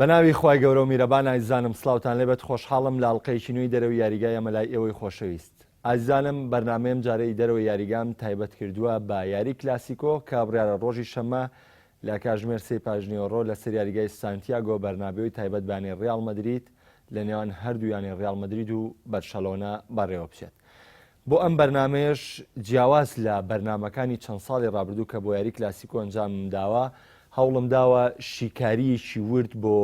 بەناوی خوای گەورە و میرەبان ئازیزانم سڵاوتان لێبێت خۆشحاڵم لە ئەڵقەیەکی نوێی دەرەوەی یاریگای ئەمە لای ئێوەی خۆشەویست ئازیزانم بەرنامەی ئەم جارەی دەرەوەی یاریگام تایبەت کردووە بە یاری کلاسیکۆ کە بڕیارە ڕۆژی شەممە لە کاژمێر سێی پاژنیوەڕۆ لەسەر یاریگای سانتیاگۆ بەرنابیۆی تایبەت بە یانەی ڕیاڵ مەدرید لە نێوان هەردوو یانەی ڕیاڵ مەدرید و بەرشەلۆنە بەڕێوە بچێت. بۆ ئەم بەرنامەیەش جیاواز لە بەرنامەکانی چەند ساڵی ڕابردوو کە بۆ یاری کلاسیکۆ ئەنجامم داوە، هەوڵم داوە شیکارییەکی ورد بۆ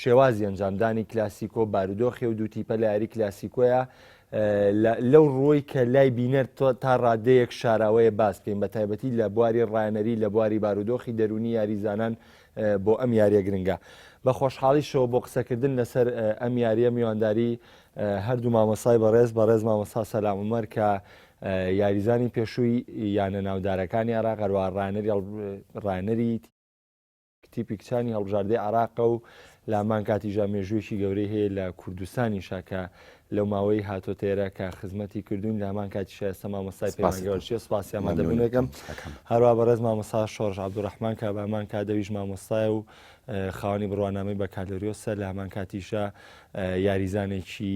شێوازی ئەنجامدانی کلاسیکۆ، بارودۆخی ئەو دوو تیپە لە یاری کلاسیکۆیە لەو ڕووەی کە لای بینەر تا ڕادەیەک شاراوەیە باس بکەین، بە تایبەتی لە بواری ڕایەنەری، لە بواری بارودۆخی دەروونی یاریزانان بۆ ئەم یارییە گرنگە. بە خۆشحاڵیشەوە بۆ قسەکردن لەسەر ئەم یارییە میوانداری هەردوو مامۆستای بەڕێز، بەڕێز مامۆستا سەلام عومەر کە یاریزانی پێشووی یانە ناودارەکانی عێراق هەروەها ڕایەنەری تیپی کچانی هەڵبژاردەی عێراقە و لامان کاتیژا مێژوویەکی گەورەی هەیە لە کوردستانیشا کە لەو ماوەی هاتۆتە ئێرە کە خزمەتی کردوون لە هەمان کاتیشا ئێستا مامۆستای پەیمانگای وەرزشیە سپاسی ئامادەبوونەکەم هەروە بەڕێز مامۆستا شۆڕش عەبدولڕەحمان کە بە هەمان کات ئەویش مامۆستایە و خاوەنی بڕوانامەی بەکالۆریۆسە لە هەمان کاتیشا یاریزانێکی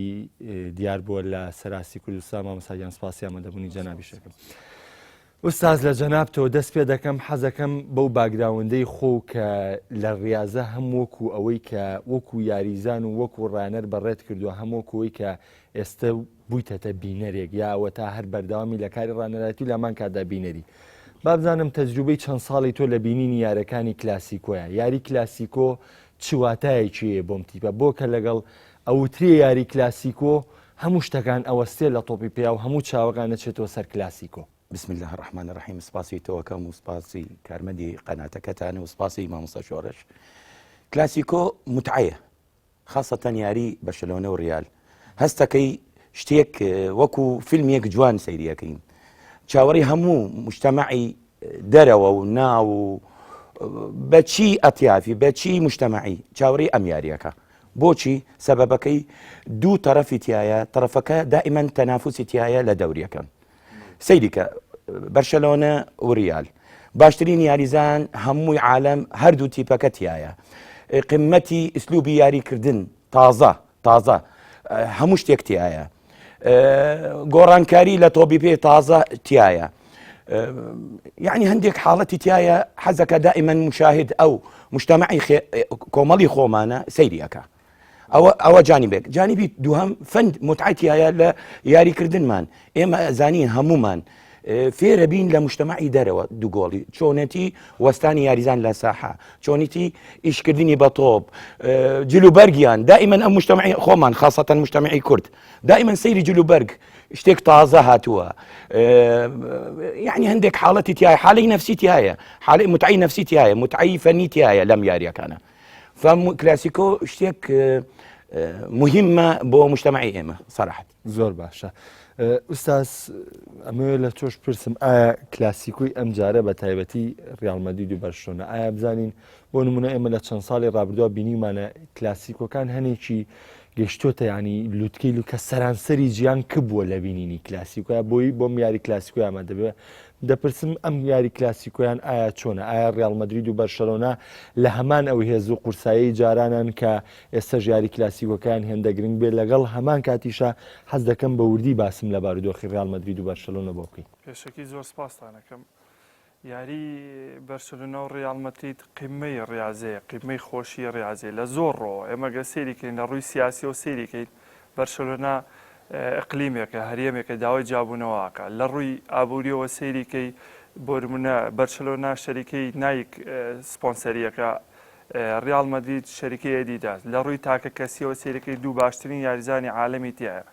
دیار بووە لە سەراستی کوردستان مامۆستا گیان سپاسی ئامادەبوونی جەنابیشەکەم. ئوستاز لە جەنابتەوە دەست پێ دەکەم حەزەکەم بەو background ەی خۆو کە لە ڕیازە هەم وەکو ئەوەی کە وەکو یاریزان و وەکو ڕانەر بەڕێت کردووە هەم وەکو ئەوەی کە ئێستە بوویتەتە بینەرێک یا ئەوەتا هەر بەردەوامی لە کاری ڕانەرایەتی و لامان کاتدا بینەری بابزانم تەجروبەی چەند ساڵی تۆ لە بینینی یارەکانی کلاسیکۆیە یاری کلاسیکۆ چ واتایەکی هەیە بۆم تیپە بۆ کە لەگەڵ ئەوترێ یاری کلاسیکۆ هەموو شتەکان ئەوەستێ لە تۆپی پێیا و هەموو چاوەکان ئەچێتەوە سەر کلاسیکۆ. بسم اللە الرحمن الرحیم سپاسی تۆ ئەکەم و سپاسی کارمەندی قەناتەکەتان و سپاسی مامۆستا شۆرش کلاسیکۆ متعەیە خاصەتەن یاری بەرشەلۆنە و ریال هەستەکەی شتێک وەکو فیلمێک جوان سەیریەکەین چاوەڕی هەموو مجتەمەعی دەرەوە و ناو و بەچی ئەتیافی بەچی مجتەمەعی چاوەڕی ئەم یاریەکە بۆچی؟ سەبەبەکەی دوو تەرەفی تایە تەرەفەکە دائیمەن تەنافوسی تایە لە دەوریەکەن سەیریکە بەرشەلۆنە و ریال باشترین یاریزان هەمووی عالەم هەردوو تیپەکە تایە قمەتی ئیسلوبی یاریکردن تازە تازە هەموو شتێک تایە گۆڕانکاری لە تۆبی پێ تازە تایە یعنی هەندێک حاڵەتی تایە حەزەکە دائیمەن مشاهد ئەو مجتمعی کۆمەڵی خۆمانە سەیری ئەکا ئەوە ئەوە جانیبێک جانیبی دووهەم فەند متعەتیایە لە یاریکردنمان ئێمە زانین هەمومان فێرە بین لە مجتمعی دەرەوە دوو گۆڵی چۆنێتی وەستانی یاریزان لە ساحە چۆنیتی ئیشکردنی بە تۆپ جلوبەرگیان دائیمەن ئەم مجتمعی خۆمان خاصەتەن مجتمعی کورد دائیمەن سەیری جلوبەرگ شتێک تازە هاتووە یعنی هەندێک حاڵەتی تایە حاڵی نفسی تایە حاڵی متعی نفسی تایە متعی فەنی تایە لەم یاریەکانە فم کلاسیکۆ شتێک مهمە بۆ مجتمعی ئێمە صراحەت زۆر باشە ئوستاز ئەمەوێ لە تۆش پرسم ئایا کلاسیکۆی ئەم جارە بە تایبەتی ریال مەدرید و بەرشلۆنە ئایا بزانین بۆ نمونە ئێمە لە چەند ساڵی ڕابردووە بینیمانە کلاسیکۆکان هەنێکی گەشتۆتە ینی لوتکەی لوکە سەرانسەری جیان کبووە لە بینینی کلاسیکۆە بۆی بۆم یاری کلاسیکۆی ئامادە بێ دەپرسم ئەم یاری کلاسیکۆیان ئایا چۆنە ئایا ریال مەدرید و بەرشەلۆنە لە هەمان ئەو هێز و قورسایی جارانان کە ئێستەش یاری کلاسیکۆکەیان هێندە گرنگ بێت لەگەڵ هەمان کاتیشا حەز دەکەم بە وردی باسم لە بارودۆخی ریال مەدرید و بەرشەلۆنە بۆ بکەی. پێشەکی زۆر سپاستان ئەکەم. یاری بەرشەلۆنە و ریال مەدرید قیممەی ریازەیە، قیممەی خۆشی ریازەیە لە زۆر ڕۆوە. ئێمە گەر سەیری کەین لە ڕووی سیاسیەوە سەیری کەین بەرشەلۆنە ئیقلیمێکە، هەرێمێکە داوای جیابوونەوە ئەکا. لە ڕووی ئابووریەوە سەیری کەی بۆ نموونە بەرشەلۆنە شەریکەی نایک سپۆنسەریەکە، ڕیاڵ مەدرید شەریکەی ئەدیداس، لە ڕووی تاکە کەسیەوە سەیرەکەی دوو باشترین یاریزانی عالەمی تیایە،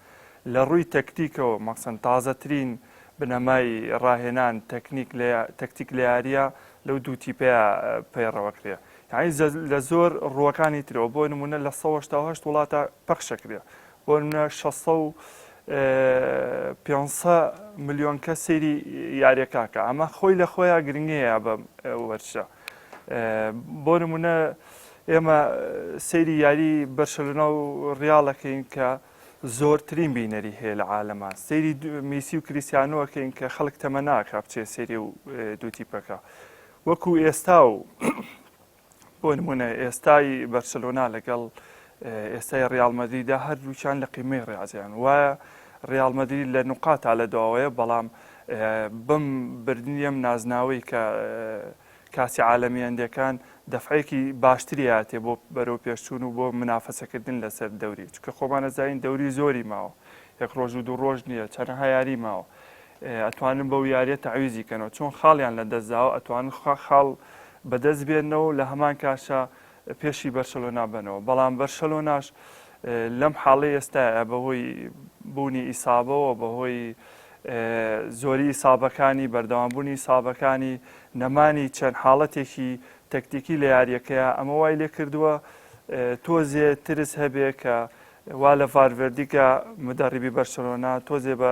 لە ڕووی تەکتیکەوە مەخسەن تازەترین بنەمای ڕاهێنان تەکنیک لە تەکتیک لە یاریە لەو دوو تیپەیە پەیڕەوەکرێ یانی لە زۆر ڕووەکانی ترەوە بۆ نمونە لە 188 وڵاتە پەخشەکرێ بۆ نمونە 600 500 ملیۆن کەس سەیری یاریەکە ئەمە خۆی لە خۆیان گرنگەیە بە وەرشە. بۆ نمونە ئێمە سەیری یاری بەرشەلۆنە و ڕیاڵەکەین کە زۆرترین بینەری هەیە لە عالەما سەیری میسی و کریسیانۆەکەین کە خەڵک تەمە ناکا بچێ سەیری و دوو تیپەکە وەکو ئێستا و بۆ نمونە ئێستای بەرشەلۆنا لەگەڵ ئێستای ڕیاڵ مەدریدا هەردووکیان لە قیمەی ڕیازیان وایە ڕیاڵ مەدرید لە نوقاتا لە دواوەیە بەڵام بەم بردنی ئەم نازناوەی کە کاسی عالەمی ئەندێکان دەفعێکی باشتری هاتێ بۆ بەرەو پێشچوون و بۆ منافەسەکردن لەسەر دەوری چونکە خۆمان ئەزانین دەوری زۆری ماوە یەک ڕۆژ و دوو ڕۆژ نییە چەنەها یاری ماوە ئەتوانن بەو یاریە تەعویزی کەنەوە چۆن خاڵیان لە دەستداوە ئەتوانن خاڵ بەدەست بێنەوە لە هەمان کاشە پێشی بەرشەلۆنا بەنەوە بەڵام بەرشەلۆناش لەم حاڵی ئێستاە بەهۆی بوونی ئیسابەوە بەهۆی زۆری ئیسابەکانی بەردەوامبوونی ئیسابەکانی نەمانی چەند حاڵەتێکی تەکتیکی لە یاریەکەیە ئەمە وای لێ کردووە تۆزێ ترس هەبێ کە وا لە ڤالڤێردیکە مدەڕیبی بەرشەلۆنا تۆزێ بە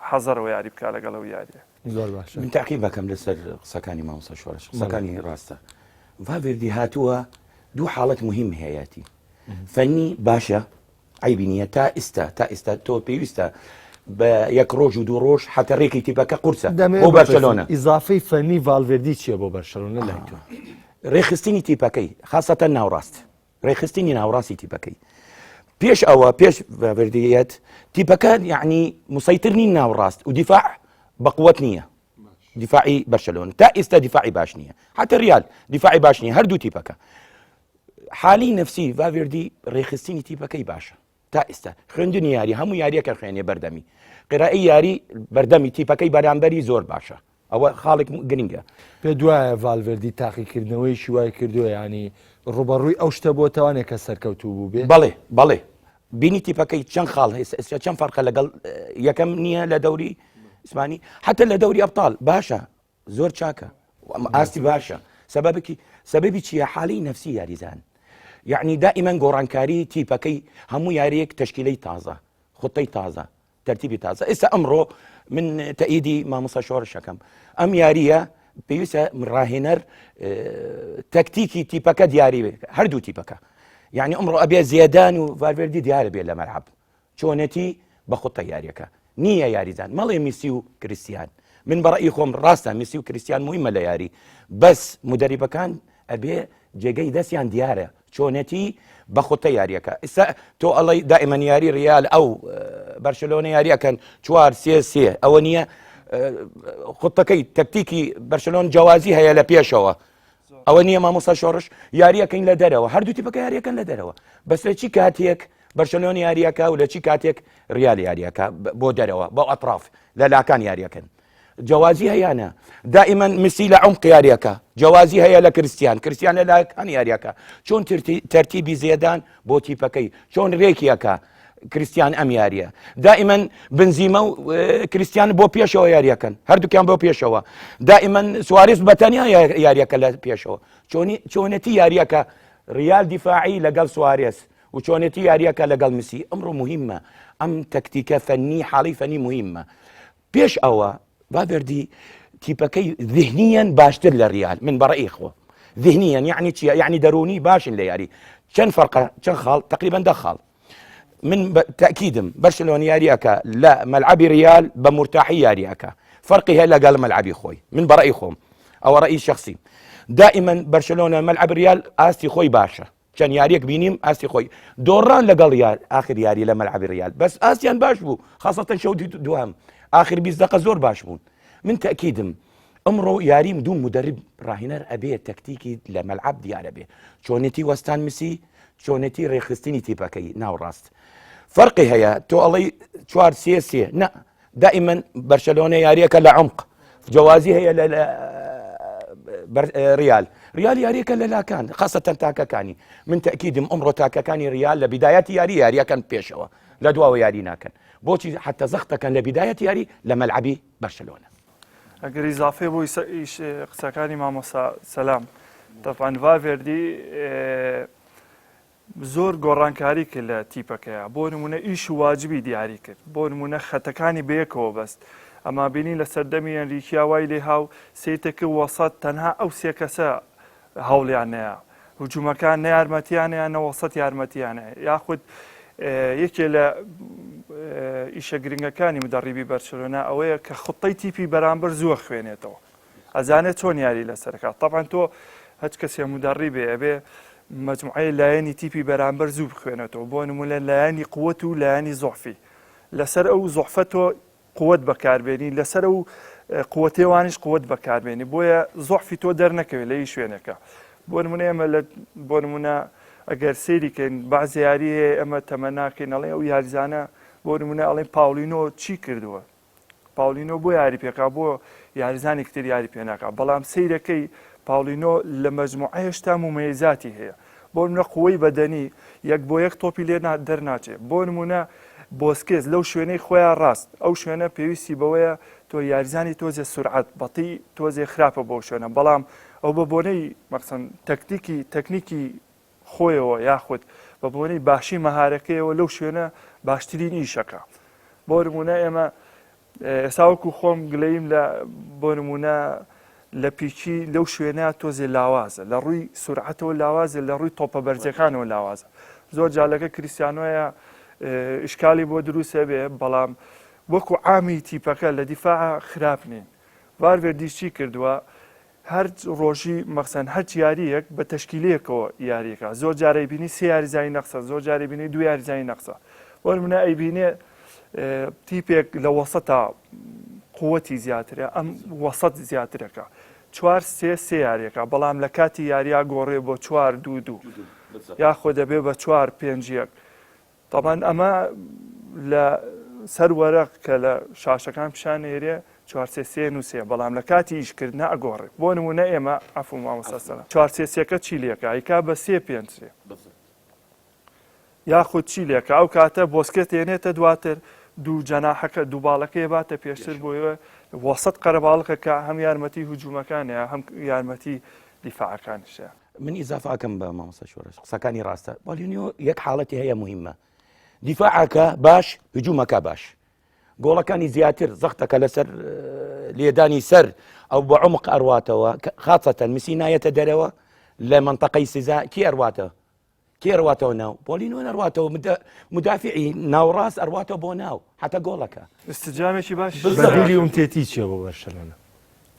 حەزەرەوە یاری بکا لەگەڵ ئەو یاریە. زۆر باشە. من تەعقیب ئەکەم لەسەر قسەکانی مامۆستا شۆرش قسەکانی ڕاستە ڤاڤێردی هاتووە دوو حاڵەت مهم هەیەتی فەنی باشە عیبی نییە تا ئیستا تا ئیستا تۆ پێویستە بە یەک ڕۆژ و دوو ڕۆژ حتە ڕێکی تیپەکە قورسە بۆ بەرشەلۆنە ئیزافەی فەنی ڤالڤێردی چییە بۆ بەرشەلۆنە لای تۆ ڕێخستنی تیپەکەی خاصەتەن ناوڕاست ڕێکخستنی ناوەڕاستی تیپەکەی پێش ئەوە پێش ڤەردیەت تیپەکە یعنی مسەیتر نین ناوڕاست و دیفاع بەقوت نییە دیفاعی بەرشەلۆن تا ئێستا دیفاعی باش نییە حتە ریال دیفاعی باش نییە هەردوو تیپەکە حالی نفسی ڤاڤێردی ڕێخستنی تیپەکەی باشە تا ئێستا خوێندنی یاری هەموو یاریەکە خوێنێ بەردەمی قرائەی یاری بەردەمی تیپەکەی بەرامبەری زۆر باشە ئەوە خاڵێک گرنگە. پێت وایە ڤالڤێردی تاقیکردنەوەیەکی وای کردووە یانی ڕووبەڕووی ئەو شتە بۆتەوانێ کە سەرکەوتوو بووبێ؟ بەڵێ بەڵێ بینی تیپەکەی چەند خاڵ ئێستا چەند فەرقە لەگەڵ یەکەم نییە لە دەوری ئیسپانی حتە لە دەوری ئەبتال باشە زۆر چاکە ئاستی باشە سەبەبێکی سەبەبی چییە حالی نەفسی یاریزان یعنی دائما گۆڕانکاری تیپەکەی هەموو یاریەک تەشکیلەی تازە خطەی تازە تەرتیبی تازە ئێستا ئەمڕۆ من تەئیدی مامۆستا شۆڕشەکەم ئەم یاریە پێویستە ڕاهێنەر تەکتیکی تیپەکە دیاری بێت هەردوو تیپەکە یعنی ئەمڕۆ ئەبێ زێدان و ڤالڤێردی دیارە بێ لە مەلعب چۆنێتی بە خۆ یاریەکە نییە یاریزان مەڵێ میسی و کریسیان من بەڕئی خۆم ڕاستە میسی و کریسیان مهمە لە یاری بەس مدەریبەکان ئەبێ جێگەی دەستیان دیارە چۆنێتی بە خوتە یاریەکە ئیستا تۆ ئەڵی دائیمەن یاری ریال ئەو بەرشلۆنە یاریەکەن چوار سێ سێ ئەوە نییە خوتەکەی تەکتیکی بەرشلۆن جیاوازی هەیە لە پێشەوە ئەوە نییە مامۆستا شۆڕش یاریەکەین لە دەرەوە هەردوو تیپەکە یاریەکەن لە دەرەوە بەس لە چی کاتێک بەرشلۆن یاریەکە و لە چی کاتێک ریال یاریەکە بۆ دەرەوە بۆ ئەطراف لە لاکان یاریەکەن جیاوازی هەیانە دائیمەن مسی لە عمق یاریەکە جیاوازی هەیە لە کریستیان کریستیان لە لاکان یاریەکە چۆن تەرتیبی زێدان بۆ تیپەکەی چۆن رێکیەکە کریستیان ئەم یاریە دائیمەن بنزیمە و کریستیان بۆ پێشەوە یاریەکەن هەردووکیان بۆ پێشەوە دائیمەن سوارێز بە تەنیا یاریەکە لە پێشەوە چۆنی چۆنێتی یاریەکە ریال دیفاعی لەگەڵ سوارێز و چۆنێتی یاریەکە لەگەڵ مسی ئەمڕۆ مهمە ئەم تەکتیکە فەنی حاڵی فەنی مهمە پێش ئەوە ڤاڤێردی تیپەکەی ذهنیەن باشتر لە ریال من بەڕئی خۆ ذهنیەن یعنی چیە یعنی دەرونی باشن لە یاری چەند فەرقە چەند خاڵ تقریبا دە خاڵ من تاکیدم بەرشلۆن یاریەکە لە مەلعبی ریال بە مرتاحی یاریەکە فەرقی هەیە لەگەڵ مەلعبی خۆی من بەڕئی خۆم ئەوە ڕئی شخصی دائما بەرشلۆنە مەلعب ریال ئاستی خۆی باشە چەند یاریەک بینیم ئاستی خۆی دۆڕان لەگەڵ یار ئاخر یاری لە مەلعبی ریال بەس ئاسیان باش بوو خاصەتەن شەوتی دووەم ئاخر 20 دقە زۆر باش بوون من تەکیدم ئەمڕۆ یاریم دوو مدرب ڕاهێنەر ئەبێ تەکتیکی لە مەلعب دیارە بێ چۆنێتی وەستان مسی چۆنێتی ڕێکخستنی تیپەکەی ناوڕاست فەرقی هەیە تۆ ئەڵەی چوار سێ سێ نە دائما بەرشەلۆنە یاریەکە لە عمق جوازی هەیە لە ریال ریال یاریەکە لە لاکان خاصەتەن تاکەکانی من تەکیدم ئەمڕۆ تاکەکانی ریال لە بدایەتی یاری یاریەکەن پێشەوە لە دواوە یاری ناکەن بۆچی حتە زەختەکەن لە بدایەتی یاری لە مەلعبی بەرشەلۆنە ئەگەر ئیزافەی بۆ قسەکانی مامۆسا سەلام تەفعەن ڤاڤێردی زۆر گۆڕانکاری کرد لە تیپەکەیا، بۆ نموونە ئیش و واجبی دیاری کرد، بۆ نموونە خەتەکانی بەیەکەوە بەست، ئەما بینین لە سەردەمی ئەنریکیا وای لێها و سەیرتەکرد وەسەت تەنها ئەو سێ کەسە هەوڵیان نەیا، هجومەکان نە یارمەتیان نەیا نە وەسەت یارمەتیان نەیا، یاخود یەکێ لە ئیشە گرنگەکانی مدەڕیبی بەرشلۆنە ئەوەیە کە خطەی تیپی بەرامبەر زووە خوێنێتەوە. ئەزانێت چۆن یاری لەسەر کات تەبعەن تۆ. هەچ کەسێ مدەڕی بێ ئەبێ مەجموعەی لایەنی تیپی بەرامبەر زوو بخوێنێتەوە بۆ نمونە لایەنی قوت و لایەنی زۆفی لەسەر ئەو زۆفە تۆ قوت بەکاربێنی لەسەر ئەو قوتێوانیش قوت بەکاربێنی بۆیە زۆفی تۆ دەرنەکەوێت لە هیچ شوێنێکە بۆ نمونە ئێمە لە بۆ نمونە ئەگەر سەیری کەین بەعزی یاری هەیە ئێمە تەمەناکەین ئەڵێ ئەو یاریزانە بۆ نمونە ئەڵێن پاولینۆ چی کردووە پاولینۆ بۆ یاری پێکا بۆ یاریزانێکی تر یاری پێ ناکا بەڵام سەیرەکەی پاولینۆ لە مەجموعە هێشتا مومەیزاتی هەیە بۆ نمونە قوەی بەدەنی یەک بۆ یەک تۆپی لێ دەرناچێ بۆ نمونە بۆسکێز لەو شوێنەی خۆیان ڕاست ئەو شوێنە پێویستی بەوەیە تۆ یاریزانی تۆزێ سرعەت بەتی تۆزێ خراپە بۆ شوێنە بەڵام ئەو بە بۆنەی مەخسەن تەکتیکی تەکنیکی خۆیەوە یاخود بە بۆنەی باشی مەهارەکەیەوە لەو شوێنە باشترین ئیشەکە بۆ نمونە ئێمە ئێستا وەکو خۆم گلەیم لە بۆ نمونە لە پیکی لەو شوێنە تۆزێ لاوازە لە ڕووی سرعەتەوە لاوازە لە ڕووی تۆپە بەرزەکانەوە لاوازە زۆر جالەکە کریسیانۆیە ئشکالی بۆ دروستە بێ بەڵام وەکو عامی تیپەکە لە دیفاع خراپ نین ڤالڤێردیش چی کردووە هەر ڕۆژی مەخسەن هەرچ یارییەک بە تەشکیلەیەکەوە یاریەکە زۆر جار ئەیبینی سێ یاریزانی نەقسە زۆر جار ئەیبینی دوو یاریزانی نەقسە بۆ نمونە ئەیبینێ تیپێک لە وەسەتا قوتی زیاترە ئەم وەسەت زیاترەکە چوار سێ سێ یاریەکە بەڵام لە کاتی یاریا گۆڕێ بۆ چوار دوو دوو یاخۆ دەبێ بە چوار پێنج یەک تەبعەن ئەمە لە سەر وەرەق کە لە شاشەکان پیشان ئێرێ چوار سێ سێ نووسێ بەڵام لە کاتی ئیشکردنا ئەگۆڕێ بۆ نموونە ئێمە عەفو مامۆستا سەلام چوار سێ سێکە چی لێکا ئەیکا بە سێ پێنج سێ یاخود چی لێکا ئەو کاتە بۆسکێت ێنێتە دواتر دوو جەناحەکە دوو باڵەکەی باتە پێشتر بۆیە وەسەت قەرەباڵخە کە هەم یارمەتی هجوومەکانە هەم یارمەتی دیفاعەکانیشە. من ئیزافە ئەکەم بە مامۆستا شۆرش قسەکانی ڕاستە بالیونیۆ یەک حاڵەتی هەیە مهمە دیفاعەکە باش هجوومەکە باش گۆڵەکانی زیاتر زەختەکە لەسەر لێدانی سەر ئەو بە عمق ئەڕواتەوە خاصەتەن مسی نایەتە دەرەوە لە منطقەی سزا کی ئەڕواتە کێ ئەڕواتەوە ناو پۆلینۆ نەڕواتەوە مدافعی ناوڕاست ئەڕواتەوە بۆ ناو حتا گۆڵەکە استجامێکی باش بەدیلی ئومتێتی چیە بۆ بەرشەلۆنە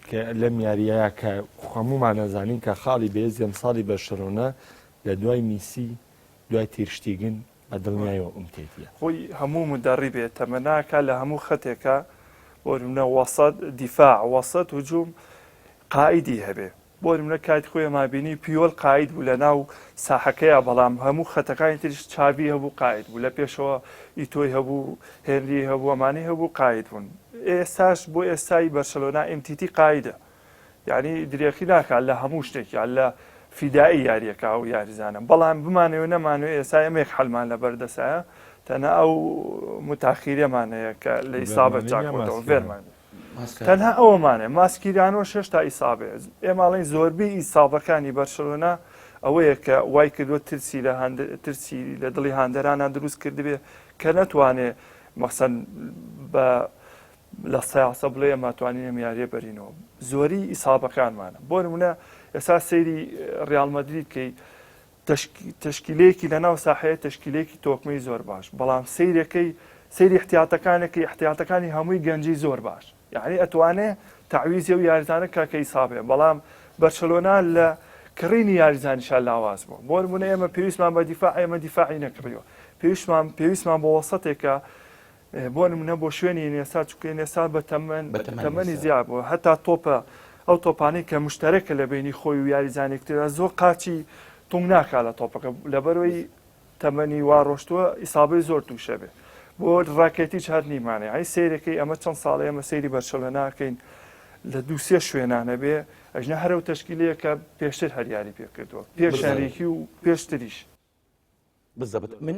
کە لەم یاریەیە کە هەمومان ئەزانین کە خاڵی بەهێزی ئەمساڵی بەرشەلۆنە لە دوای میسی دوای تیرشتیگن بە دڵنیایەوە ئومتێتیە. خۆی هەموو مدەڕیبێ تەمەناکا لە هەموو خەتێکا بۆ نمونە وەسەت دیفاع وەسەت هجوم قائیدی هەبێ بۆ نمونە کاتی خۆی ئەما بینی پیۆل قائید بوو لە ناو ساحەکەیا بەڵام هەموو خەتەکانی تریش چاڤی هەبوو قائید بوو لە پێشەوە ئیتۆی هەبوو هێنری هەبوو ئەمانەی هەبوو قائید بوون ئێستاش بۆ ئێستای بەرشەلۆنە ئێمتیتی قائیدە یعنی درێخی ناکات لە هەموو شتێکیان لە فیدایی یاریەکە ئەو یاریزانە بەڵام بمانەوە نەمانەوە ئێستا ئێمە یەک حەلمان لە بەردەسایە تەنها ئەو متاخیرەمان هەیە کە لە ئیسابە چاکۆتەوە ڤێرمان تەنها ئەوەمانە ماسکیرانۆش هێشتا ئیسابێ ئێمە ئەڵێین زۆربەی ئیسابەکانی بەرشەلۆنە ئەوەیە کە وای کردووە ترسی لە ترسی لە دڵی هاندەرانە دروست کردبێ کە نەتوانێ مەسەن بە لە سیاسە بڵێ ئێمە توانین ئەم یاریە بەرینەوە زۆری ئیسابەکانمانە بۆ نمونە ئێستا سەیری ریال مەدرید کەی تەشکیلەیەکی لەناو ساحەیە تەشکیلەیەکی تۆکمەی زۆر باش بەڵام سەیرەکەی سەیری احتیاتەکانێکی احتیاتەکانی هەمووی گەنجی زۆر باش یعنی ئەتوانێ تەعویزی و یاریزانە کاکە ئیسابێ بەڵام بەرشەلۆنا لە کڕینی یاریزانیشا لاواز بوو بۆ نمونە ئێمە پێویستمان بە دیفاع ئێمە دیفاعی نەکڕیوە پێویستمان پێویستمان بۆ وەسەتێکە بۆ نمونە بۆ شوێنی ئینێستا چونکە ئینێستا بە تەمەن تەمەنی زیاد بووە هەتا تۆپە ئەو تۆپانەی کە مشتەرەکە لە بینی خۆی و یاریزانێک تردا زۆر قاچی تونگ ناکا لە تۆپەکە لەبەرەوەی تەمەنی وا ڕۆشتووە ئیسابەی زۆر تووشە بێ بۆ ڕاکێتیش هەر نیمانە ئەی سەیرەکەی ئەمە چەند ساڵە ئێمە سەیری بەرشەلۆنە ناکەین لە دوو سێ شوێنانە بێ ئەژنە هەرەو تەشکیلەیە کە پێشتر هەر یاری پێ کردووە پێش یاریکی و پێشتریش بالضبط من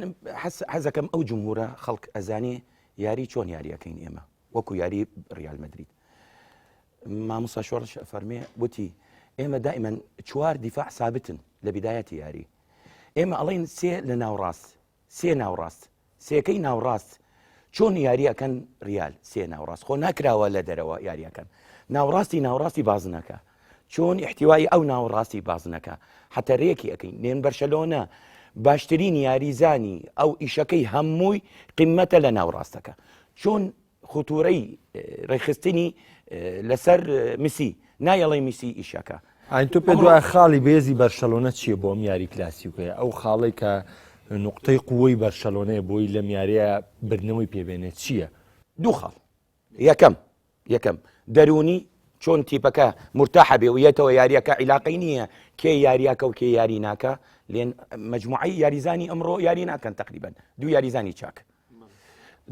حەزەکەم ئەو جمهورە خەڵک ئەزانێ یاری چۆن یاریەکەین ئێمە وەکو یاری ریال مدرید مامۆستا شۆڕش فەرمێ وتی ئێمە دائما چوار دیفاع سابتن لە بدایەتی یاری ئێمە ئەڵێن سێ لە ناوڕاست سێ ناوڕاست سێکەی ناوڕاست چۆن یاریەکەن ریال سێ ناوڕاست خۆ ناکراوە لە دەرەوە یاریەکەن ناوڕاستی ناوڕاستی بازنەکە چۆن ئیحتیوای ئەو ناوەڕاستی بازنەکە حەتە رێکی ئەکەین نێن بەرشەلۆنە باشترین یاریزانی ئەو ئیشەکەی هەمووی قیمەتە لە ناوڕاستەکە چۆن خطورەی ڕێکخستنی لەسەر مسی نایەڵی میسی ئیشەکە. ئاین تۆ پێت وایە خاڵی بێزی بەرشەلۆنە چییە بۆ ئەم یاری کلاسیکۆیە؟ ئەو خاڵەی کە نوقتەی قووەی بەرشەلۆنەیە بۆی لەم یاریە بردنەوەی پێبێنێت چییە؟ دوو خاڵ یەکەم یەکەم دەروونی چۆن تیپەکە مرتاحە بێ و یەتەوە یاریەکە عیلاقەی نییە کێ یاریاکە و کێ یاری ناکە لێن مجموعەی یاریزانی ئەمڕۆ یاری ناکەن تقریبا دوو یاریزانی چاک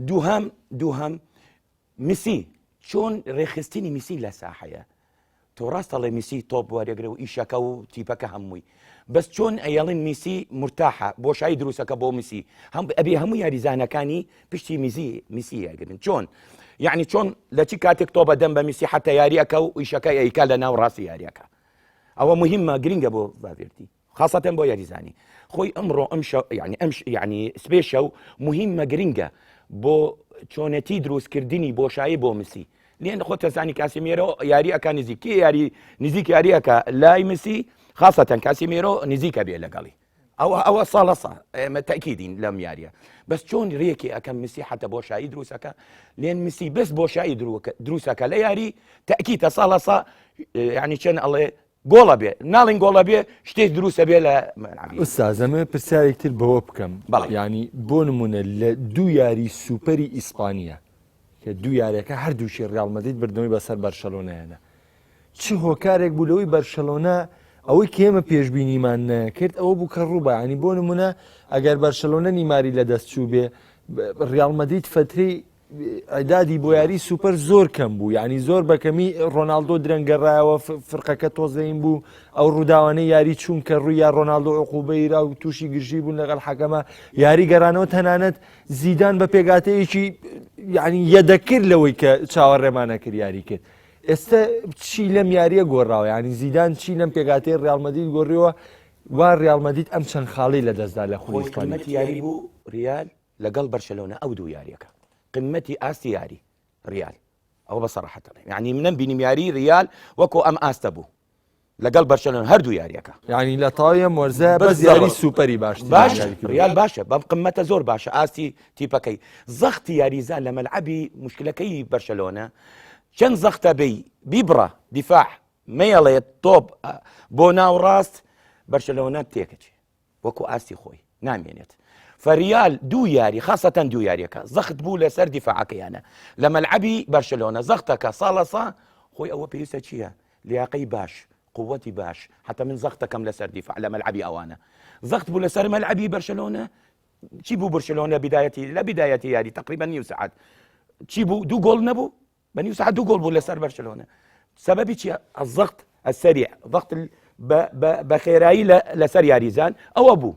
دووهەم دووهەم میسی چۆن ڕێکخستنی میسی لە ساحەیە تۆ ڕاست ئەڵێ میسی تۆپ وەرەگرە و ئیشەکە و تیپەکە هەمووی بەس چۆن ئەیەڵین میسی مرتاحە بۆشایی دروستەکە بۆ میسی هەم ئەبێ هەموو یاریزانەکانی پشتی میزی میسی یاگرن چۆن یعنی چۆن لە چی کاتێک تۆ بەدەم بە میسی حتا یاریەکە و ئیشەکە ئەیکا لە ناو ڕاستی یاریەکە ئەوە مهمە گرنگە بۆ ڤاڤێردی خاصەتەن بۆ یاریزانی خۆی ئەمڕۆ ئەم شەو یعنی ئەم یعنی سبێ شەو مهمە گرنگە بۆ چۆنێتی دروستکردنی بۆشایی بۆ مسی لێن خۆ تەزانی کاسیمێرۆ یاری ئەک نزیک کێ یاری نزیک یاریەکە لای مسی خاصەتەن کاسیمێرۆ نزیکە بێ لەگەڵی ئەوە ئەوە ساڵە سا ئێمە تەکیدین لەم یاریە بەس چۆن ڕێکی ئەەکەم مسی حتە بۆشایی دروستەکە لێن مسی بەس بۆشایی دروستەکە لە یاری تەکیتە ساڵە سا یعنی چەند ئەڵێ گۆڵە بێ ناڵین گۆڵە بێ شتێک دروستە بێ لە مەلعەبی. ئوستاز ئەمەوێ پرسیارێک تر بەوە بکەم بەڵێ. یانی بۆ نمونە لە دوو یاری سوپەری ئیسپانیا کە دوو یاریەکە هەردووکی ڕیاڵ مەدرید بردنەوەی بەسەر بەرشەلۆنەیانە چ هۆکارێک بوو لەوەی بەرشەلۆنە ئەوەی کە ئێمە پێشبینیمان نەکرد ئەوە بوو کە ڕووبا ینی بۆ نمونە ئەگەر بەرشەلۆنە نیماری لەدەست چوو بێ ڕیاڵ مەدرید فەترەی ئیعدادی بۆ یاری سوپەر زۆر کەم بوو یعنی زۆر بەکەمی ڕۆناالدۆ درەنگەڕایەوە فرقەکە تۆزەین بوو ئەو ڕووداوانەی یاری چوون کە ڕووی یا ڕۆناالدۆ عقوبەیرا و تووشی گرژی بوون لەگەڵ حەکەمە یاری گەرانەوە تەنانەت زیدان بە پێگاتەیەکی یعنی یەدەکرد لەوەی کە چاوەڕێمانە کرد یاری کرد ئێستا چی لەم یاریە گۆڕاوە ینی زیدان چی لەم پێگاتەی ڕیاڵ مەدرید گۆڕیوە وا ڕیاڵ مەدرید ئەم چەند خاڵی لەدەستدا لە خولی ئیسپانی یاری بوو ریال لەگەڵ بەرشەلۆنە ئەو دوو یاریەکە قمەتی ئاستی یاری ریال ئەوە بە سەراحەت دەڵێم یعنی منم بینیم یاری ریال وەکو ئەم ئاستە بوو لەگەڵ بەرشەلۆنە هەردوو یاریەکە یعنی لە تاوی ئەم وەرزە بەس یاری سوپەری باش باش ریال باشە بەم قمەتە زۆر باشە ئاستی تیپەکەی زەختی یاریزان لە مەلعەبی مشکلەکەی بەرشەلۆنە چەند زەختە بی بیبڕە دیفاع مەیەڵێت تۆپ بۆ ناو ڕاست بەرشەلۆنە تێکەچێ وەکو ئاستی خۆی نامێنێت فریال دوو یاری خاصەتەن دوو یاریەکە زەخت بوو لەسەر دیفاعەکەیانە لە مەلعەبی بەرشلۆنە زەختەکە ساڵە سا خۆی ئەوە پێویستە چییە لیاقەی باش قوتی باش حتا من زەختەکەم لەسەر دیفاع لە مەلعەبی ئەوانە زەخت بوو لەسەر مەلعەبی بەرشلۆنە چی بوو بەرشلۆنە بدایەتی لە بدایەتی یاری تقریبا نیو سعات چی بوو دوو گۆڵ نەبوو بە نیو ساعت دوو گۆڵ بوو لەسەر بەرشلۆنە سەبەبی چیە الضغط السريع ضغط بە خێرایی لەسەر یاریزان ئەوە بوو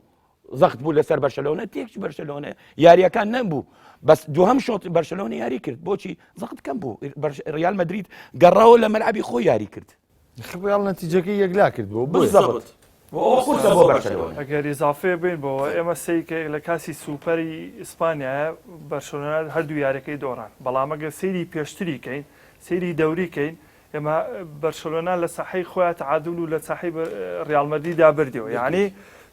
زەخت بوو لەسەر بەرشلۆنە تێکچ بەرشلۆنە یاریەکان نەبوو بەس دووهەم شۆت بەرشلۆنە یاری کرد بۆچی زەخت کەم بوو ریال مەدرید گەڕاوە لە مەلعبی خۆی یاری کرد ڕیاڵ نەتیجەکەی یەکلا کرد بۆ بالضبط بۆ قورسە بۆ بەرشەلۆنە. ئەگەر ئیزافەیە بین بۆوە ئێمە سەیری کە لە کاسی سوپەری ئیسپانیایە بەرشەلۆنە هەردوو یاریەکەی دۆڕان بەڵام ئەگەر سەیری پێشتری کەین سەیری دەوری کەین ئێمە بەرشەلۆنە لە ساحەی خۆیان تەعادول و لە ساحەی ڕیاڵ مەدریدا بردیەوە یعنی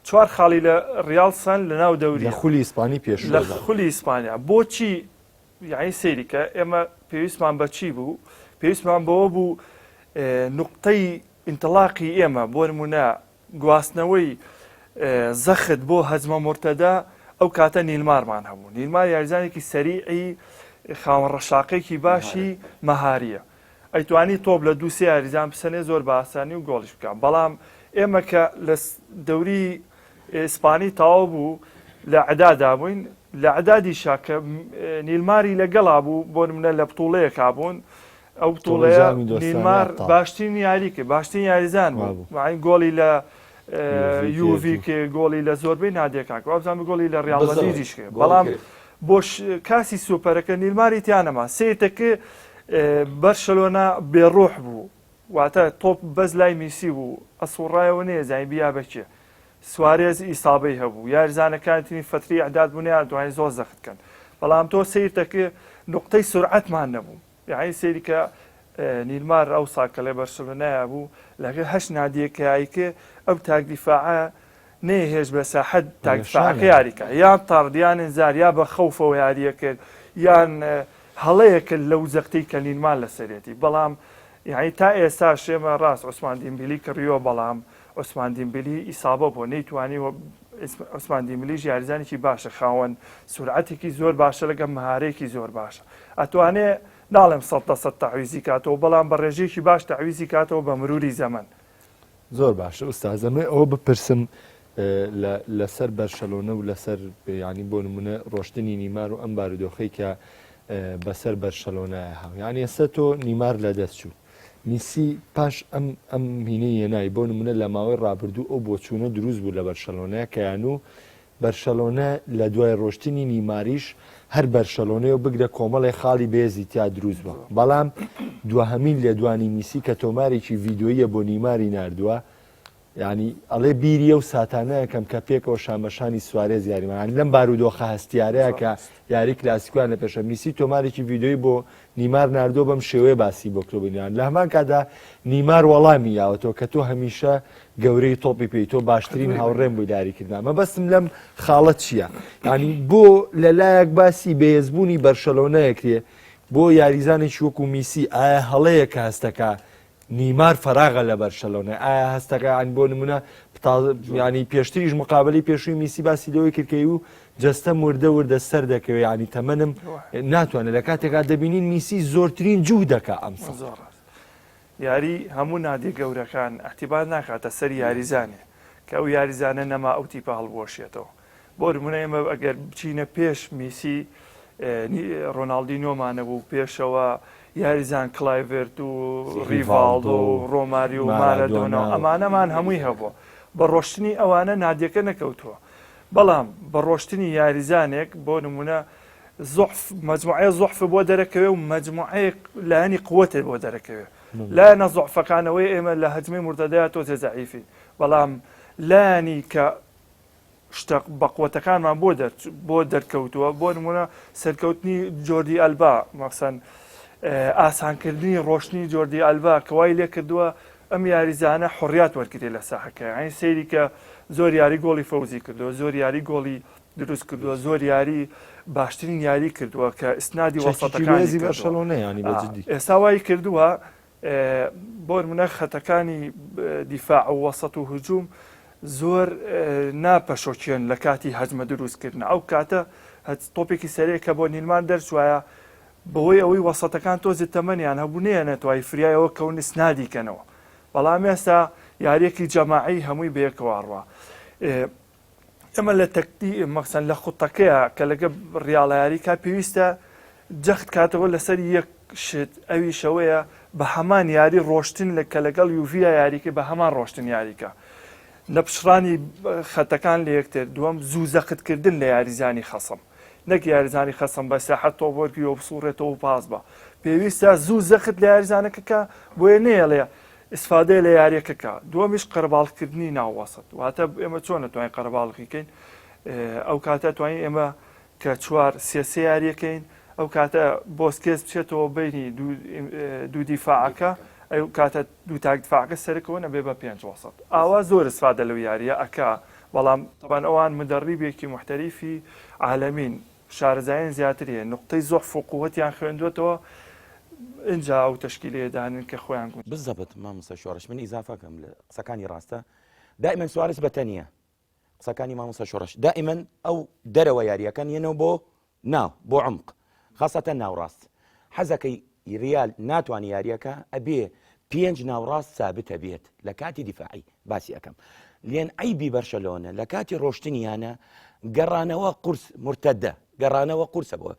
چوار خاڵی لە ڕیاڵ سەن لە ناو دەوری لە خولی ئیسپانی پێش لە خولی ئیسپانیا بۆچی یانی سەیری کە ئێمە پێویستمان بە چی بوو؟ پێویستمان بەوە بوو نوقتەی ئینتڵاقی ئێمە بۆ نمونە گواستنەوەی زەخت بۆ هەجمە مورتەدە ئەو کاتە نیلمارمان هەبوو نیلمار یاریزانێکی سەریعی خاوەن ڕەشاقێکی باشی مەهاریە ئەیتوانی تۆپ لە دوو سێ یاریزان بسەنێ زۆر بە ئاسانی و گۆڵیش بکە بەڵام ئێمە کە لە دەوری ئیسپانی تەواو بوو لە عدادا بووین لە عدادیشا کە نیلماری لەگەڵا بوو بۆ نمونە لە بتوڵەیەکا بوون ئەو بتوڵەیە نیلمار باشترین یاری کرد باشترین یاریزان بوو گۆڵی لە یوڤی کرد گۆڵی لە زۆربەی نادیەکان کرد وابزانم گۆڵی لە ریال مەدریدیش کرد بەڵام بۆ کاسی سوپەرەکە نیلماری تیانەما سێتەکە بەرشەلۆنە بێڕۆح بوو واتە تۆپ بەس لای میسی بوو ئەسوڕایەوە نەیەزانی بیا بە کێ سوارێز ئیسابەی هەبوو یاریزانەکانی تری فەتری ئیعداد بوو نەیانتوانی زۆر زەخت کەن بەڵام تۆ سەیر دەکرێ نوقتەی سورعەتمان نەبوو یانی سەیری کە نیلمار ئەوسا کە لە بەرشلۆنەیا بوو لەگەر هەشت نادیەکە یاری کرد ئەو تاک دیفاعە نەیهێشت بە ساحەت تاک دیفاعەکە یاری کە یان تەڕد یان انذار یا بە خەوفەوە یاریە کرد یان هەڵەیە کرد لەو زەختەی کە نیلمار لەسەرێتی بەڵام. یعنی تا ئێستاش ئێمە ڕاست عوسمان دیمبیلی کڕیوە بەڵام عوسمان دیمبیلی ئیسابە بووە نەیتوانی عوسمان دیمبلیش یاریزانێکی باشە خاوەن سورعەتێکی زۆر باشە لەگە مهارەیەکی زۆر باشە ئەتوانێ ناڵێم 100% تەعویزی کاتەوە بەڵام بە ڕێژەیەکی باش تەعویزی کاتەوە بە مروری زەمەن. زۆر باشە ئوستاز ئەمێ ئەوە بپرسم لەسەر بەرشەلۆنە و لەسەر ینی بۆ نمونە ڕۆشتنی نیمار و ئەم بارودۆخەی کە بەسەر بەرشەلۆنایە هاو یعنی ئێستا تۆ نیمار لە دەست چوو میسی پاش ئەم ئەم هینەی هێنای بۆ نمونە لە ماوەی ڕابردوو ئەو بۆچوونە دروست بوو لە بەرشەلۆنە کە یانو بەرشەلۆنە لە دوای ڕۆشتنی نیماریش هەر بەرشەلۆنەیە و بگرە کۆمەڵێ خاڵی بەهێزی تیا دروست بووە، بەڵام دواهەمین لێدوانی میسی کە تۆمارێکی ڤیدیۆییە بۆ نیماری ناردووە، یانی ئەڵێ بیری ئەو ساتانە ئەکەم کە پێکەوە شانبەشانی سوارێز یاریمان یانی لەم بارودۆخە هەستیارەیە کە یاری کلاسیکۆیان لە پێشە میسی تۆمارێکی ڤیدیۆیی بۆ نیمار ناردووە بەم شێوەیە باسی بۆ کردووە نیان لە هەمان کاتدا نیمار وەڵامی یاوەتەوە کە تۆ هەمیشە گەورەی تۆپی پێی تۆ باشترین هاوڕێم بووی لاریکردنا مەبەستم لەم خاڵە چییە ینی بۆ لەلایەک باسی بەهێزبوونی بەرشەلۆنەیەکرێ بۆ یاریزانێکی وەکو میسی ئایا هەڵەیە کە هەستەکە نیمار فەراغە لە بەرشەلۆنە ئایا هەستەکە یانی بۆ نمونە ینی پێشتریش مقابلی پێشووی میسی باسی لەوەی کردکەی و جەستەم وردە وردە سەر دەکەوێت ینی تەمەنم ناتوانێت لە کاتێکا دەبینین میسی زۆرترین جوو دەکا ئەمساڵ. زۆر ڕاست یاری هەموو نادیە گەورەکان ئیعتیبار ناکاتە سەر یاریزانێ کە ئەو یاریزانە نەما ئەو تیپە هەڵبوەشێتەوە بۆ نمونە ئێمە ئەگەر بچینە پێش میسی ڕۆناڵدینۆمان نەبوو پێشەوە یاریزان کلایڤێرت و ڕیڤاڵدۆ و ڕۆماریۆ و مارادۆنا و ئەمانەمان هەمووی هەبووە بە ڕۆشتنی ئەوانە نادیەکە نەکەوتووە بەڵام بە ڕۆشتنی یاریزانێک بۆ نمونە زۆف مەجموعەیە زۆف بۆ دەرەکەوێ و مەجموعەیەک لایەنی قوتێ بۆ دەرەکەوێ لایەنە زۆفەکانەوەی ئێمە لە هەجمی مردەدەیا تۆزێ زەعیفین بەڵام لایەنی کە شتە بەقوەتەکانمان بۆ بۆ دەرکەوتووە بۆ نمونە سەرکەوتنی جۆردی ئەلبا مەخسەن ئاسانکردنی ڕۆشتنی جۆردی ئەلبا کەوای لێ کردووە ئەم یاریزانە حڕیات وەرگێ لە ساحەکە یانی سەیری کە زۆر یاری گۆڵی فەوزی کردووە زۆر یاری گۆڵی دروست کردووە زۆر یاری باشترین یاری کردووە کە ئیسنادی وەسەتەکانی بەرشەلۆنە ینی بەجددی ئێستا وای کردووە بۆنمونە خەتەکانی دیفاع و وەسەت و هجوم زۆر ناپەشۆکێن لە کاتی هەجمە دروستکردن ئەو کاتە تۆپێکی سەرەیە کە بۆ نیلمان دەرچوایە بەهۆی ئەوەی وەسەتەکان تۆزێ تەمەنیان هەبوو نەیانەتوانی فریای ئەوە کەون ئیسنادی کەنەوە بەڵام ئێستا یاریەکی جەماعی هەمووی بەیەکەوە ئەڕوا ئێمە لە تەکتی مەخسەن لە خوتەکەیە کە لەگە ڕیاڵە یاریکا پێویستە جەخت کاتەوە لەسەر یەک شت ئەویش ئەوەیە بە هەمان یاری ڕۆشتن لە کە لەگەڵ یوڤیا یاریکە بە هەمان ڕۆشتن یاریکە نەپچڕانی خەتەکان لە یەکتر دووەم زوو زەختکردن لە یاریزانی خەسم نەک یاریزانی خەسم بە ساحەت تۆپ وەرگری و بسوڕێتەوە و پاس بە پێویستە زوو زەخت لە یاریزانەکە کە بۆیە نەیەڵێ ئیسفادەیە لە یاریەکە کە دووەمیش قەرەباڵغکردنی ناو وەسەت واتە ئێمە چۆن ئەتوانین قەرەباڵغی کەین ئەو کاتە توانین ئێمە کە چوار سێ سێ یاریەکەین ئەو کاتە بۆسکێس بچێتەوە بینی دوو دیفاعەکە ئەو کاتە دوو تاک دیفاعەکە سەرکەوە نەبێ بە پێنج وەسەت ئاوا زۆر ئیسفادە لەو یاریە ئەکا بەڵام تەبان ئەوان مدەڕیبێکی محتەریفی عالەمین شارەزایان زیاتر هەیە نوقتەی زوعف و قوەتیان خوێندوەتەوە ئینجا ئەو تەشکیلەیە دانن کە خۆیان گونجاوە. بالضبط مامۆستا شۆڕش من ئیزافە کەم لە قسەکانی ڕاستە دائما سوارس بە تەنیا قسەکانی مامۆستا شۆڕش دائما ئەو دەرەوە یاریەکان یەنەوە بۆ ناو بۆ عمق خاصەتە ناوڕاست حەزەکەی ریال ناتوانانی یاریەکە ئەبێ پێنج ناوڕاست سابتە بێت لە کاتی دیفاعی باسی ئەکەم لێن عەیبی بەرشەلۆنە لە کاتی ڕۆشتنیانە گەڕانەوە قورس مرتدە گەڕانەوە قورسە بۆ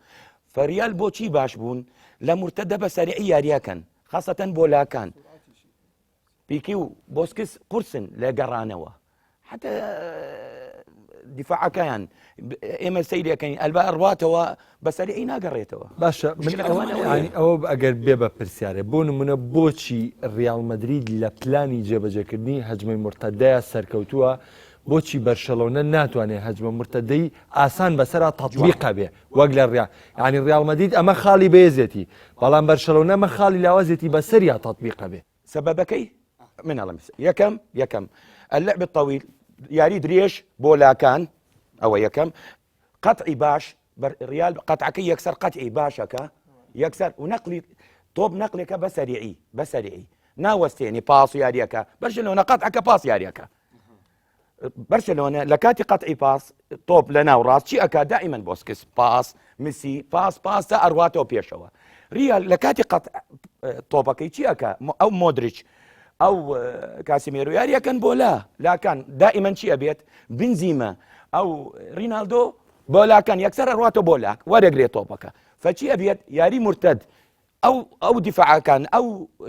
فەریال بۆچی باش بوون لە مرتدە بە سەریعی یاریەکەن خاصەتەن بۆ لاکان پیکی و بۆسکس قورسن لە گەڕانەوە حتى دیفاعەکەیان ئێمە سەیرەکەین ئەلبا ئەڕواتەوە بە سەریعی ناگەڕێتەوە. باشە من ئەوە ئەگەر بێ بە پرسیارێ بۆ نمونە بۆچی ریاڵ مەدرید لە پلانی جێبەجێکردنی هەجمەی مورتەدەیا سەرکەوتووە بۆچی بەرشەلۆنە ناتوانێت هەجمە مورتەدەی ئاسان بەسەرا تەتبیقە بێ وەک لە ڕیا ینی ریاڵ مەدرید ئەمە خاڵی بەێزێتی بەڵام بەرشەلۆنە ئەمە خاڵی لاوازێتی بەسەریا تەتبیقە بێ. سەبەبەکەی من ئەڵێم یەکەم یەکەم اللعب الطويل یاری درێژ بۆ لاکان ئەوە یەکەم قەتعی باش ریال قەتعەکەی یەکسەر قەتعی باشەکە یەکسەر و نەقلی تۆپ نەقلێکە بە سەریعی بە سەریعی ناوەستێنی پاس یاریەکە بەرشەلۆنە قەتعەکە پاس یاریەکە بەرشەلۆنە لە کاتی قەتعی پاس تۆپ لە ناو ڕاست چی ئەک دائیمەن بۆسکس پاس مسی پاس پاس تا ئەڕواتەوە پێشەوە ریال لە کاتی قەت تۆپەکەی چی ئەک ئەو مۆدریچ ئەو کاسیمێرو یاریەکەن بۆ لا لاکان دائیمەن چی ئەبێت بنزیمە ئەو رینالدۆ بۆ لاکان یەکسەر ئەڕواتەوە بۆ لاک وەرەگرێت تۆپەکە فەچی ئەبێت یاری مرتد ئەو ئەو دیفاعەکان ئەو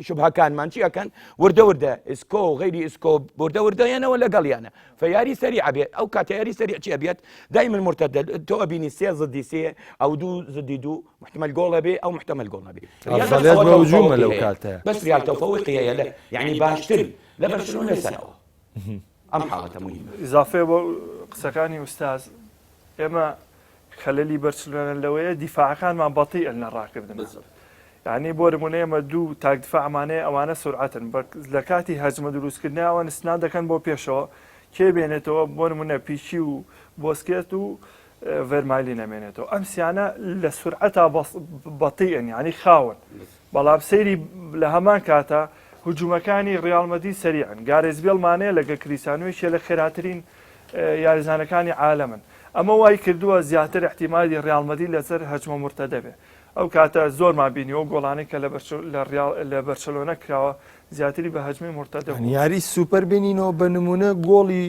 شوبهەکانمان چی ئەکەن وردە وردە ئیسکۆ و غەیری ئیسکۆ وردە وردە یەنەوە لەگەڵیانە فیاری سەری ئەبێت ئەو کاتە یاری سەری چی ئەبێت دایمن مرتدە تۆ ئەبینی سێ زدی سێ ئەو دوو زدی دوو محتمل گۆڵ ئەبێ ئەو محتمل گۆڵ نەبێ ئەفضلیت بە هجومە لەو کاتە بەس ریال تەفەوقی هەیە لە یعنی باشتر لە بەرشلۆنە لەسەرەوە ئەم حاڵەتە مهمە ئیزافەیە بۆ قسەکانی ئوستاز ئێمە خەلەلی بەرشلۆنە لەوەیە دیفاعەکانمان بەتیئن لە ڕاکردن یعنی بۆ نمونە ئێمە دوو تاک دیفاعمانەیە ئەوانە سرعەتن لە کاتی هەجمە دروستکردنی ئەوان سنا دەکەن بۆ پێشەوە کێ بێنێتەوە بۆ نمونە پیکی و بۆسکێت و ڤێرمایلی نەمێنێتەوە ئەم سیانە لە سرعەتا بەتیئن یعنی خاون بەڵام سەیری لە هەمان کاتە هجومەکانی ڕیاڵ مەدرید سەریعن گارێس بێڵمانەیە لەگە کریستیانۆ یەکێ لە خێراترین یاریزانەکانی عالەمن ئەمە وای کردووە زیاتر احتیمالی ڕیاڵ مەدرید لەسەر هەجمە مرتدە بێ ئەو کاتە زۆرمان بینی ئەو گۆڵانەی کە لە بەرشەلۆنە کراوە زیاتری بە هەجمی مرتدە بوو. یاری سوپەر بینینەوە بە نمونە گۆڵی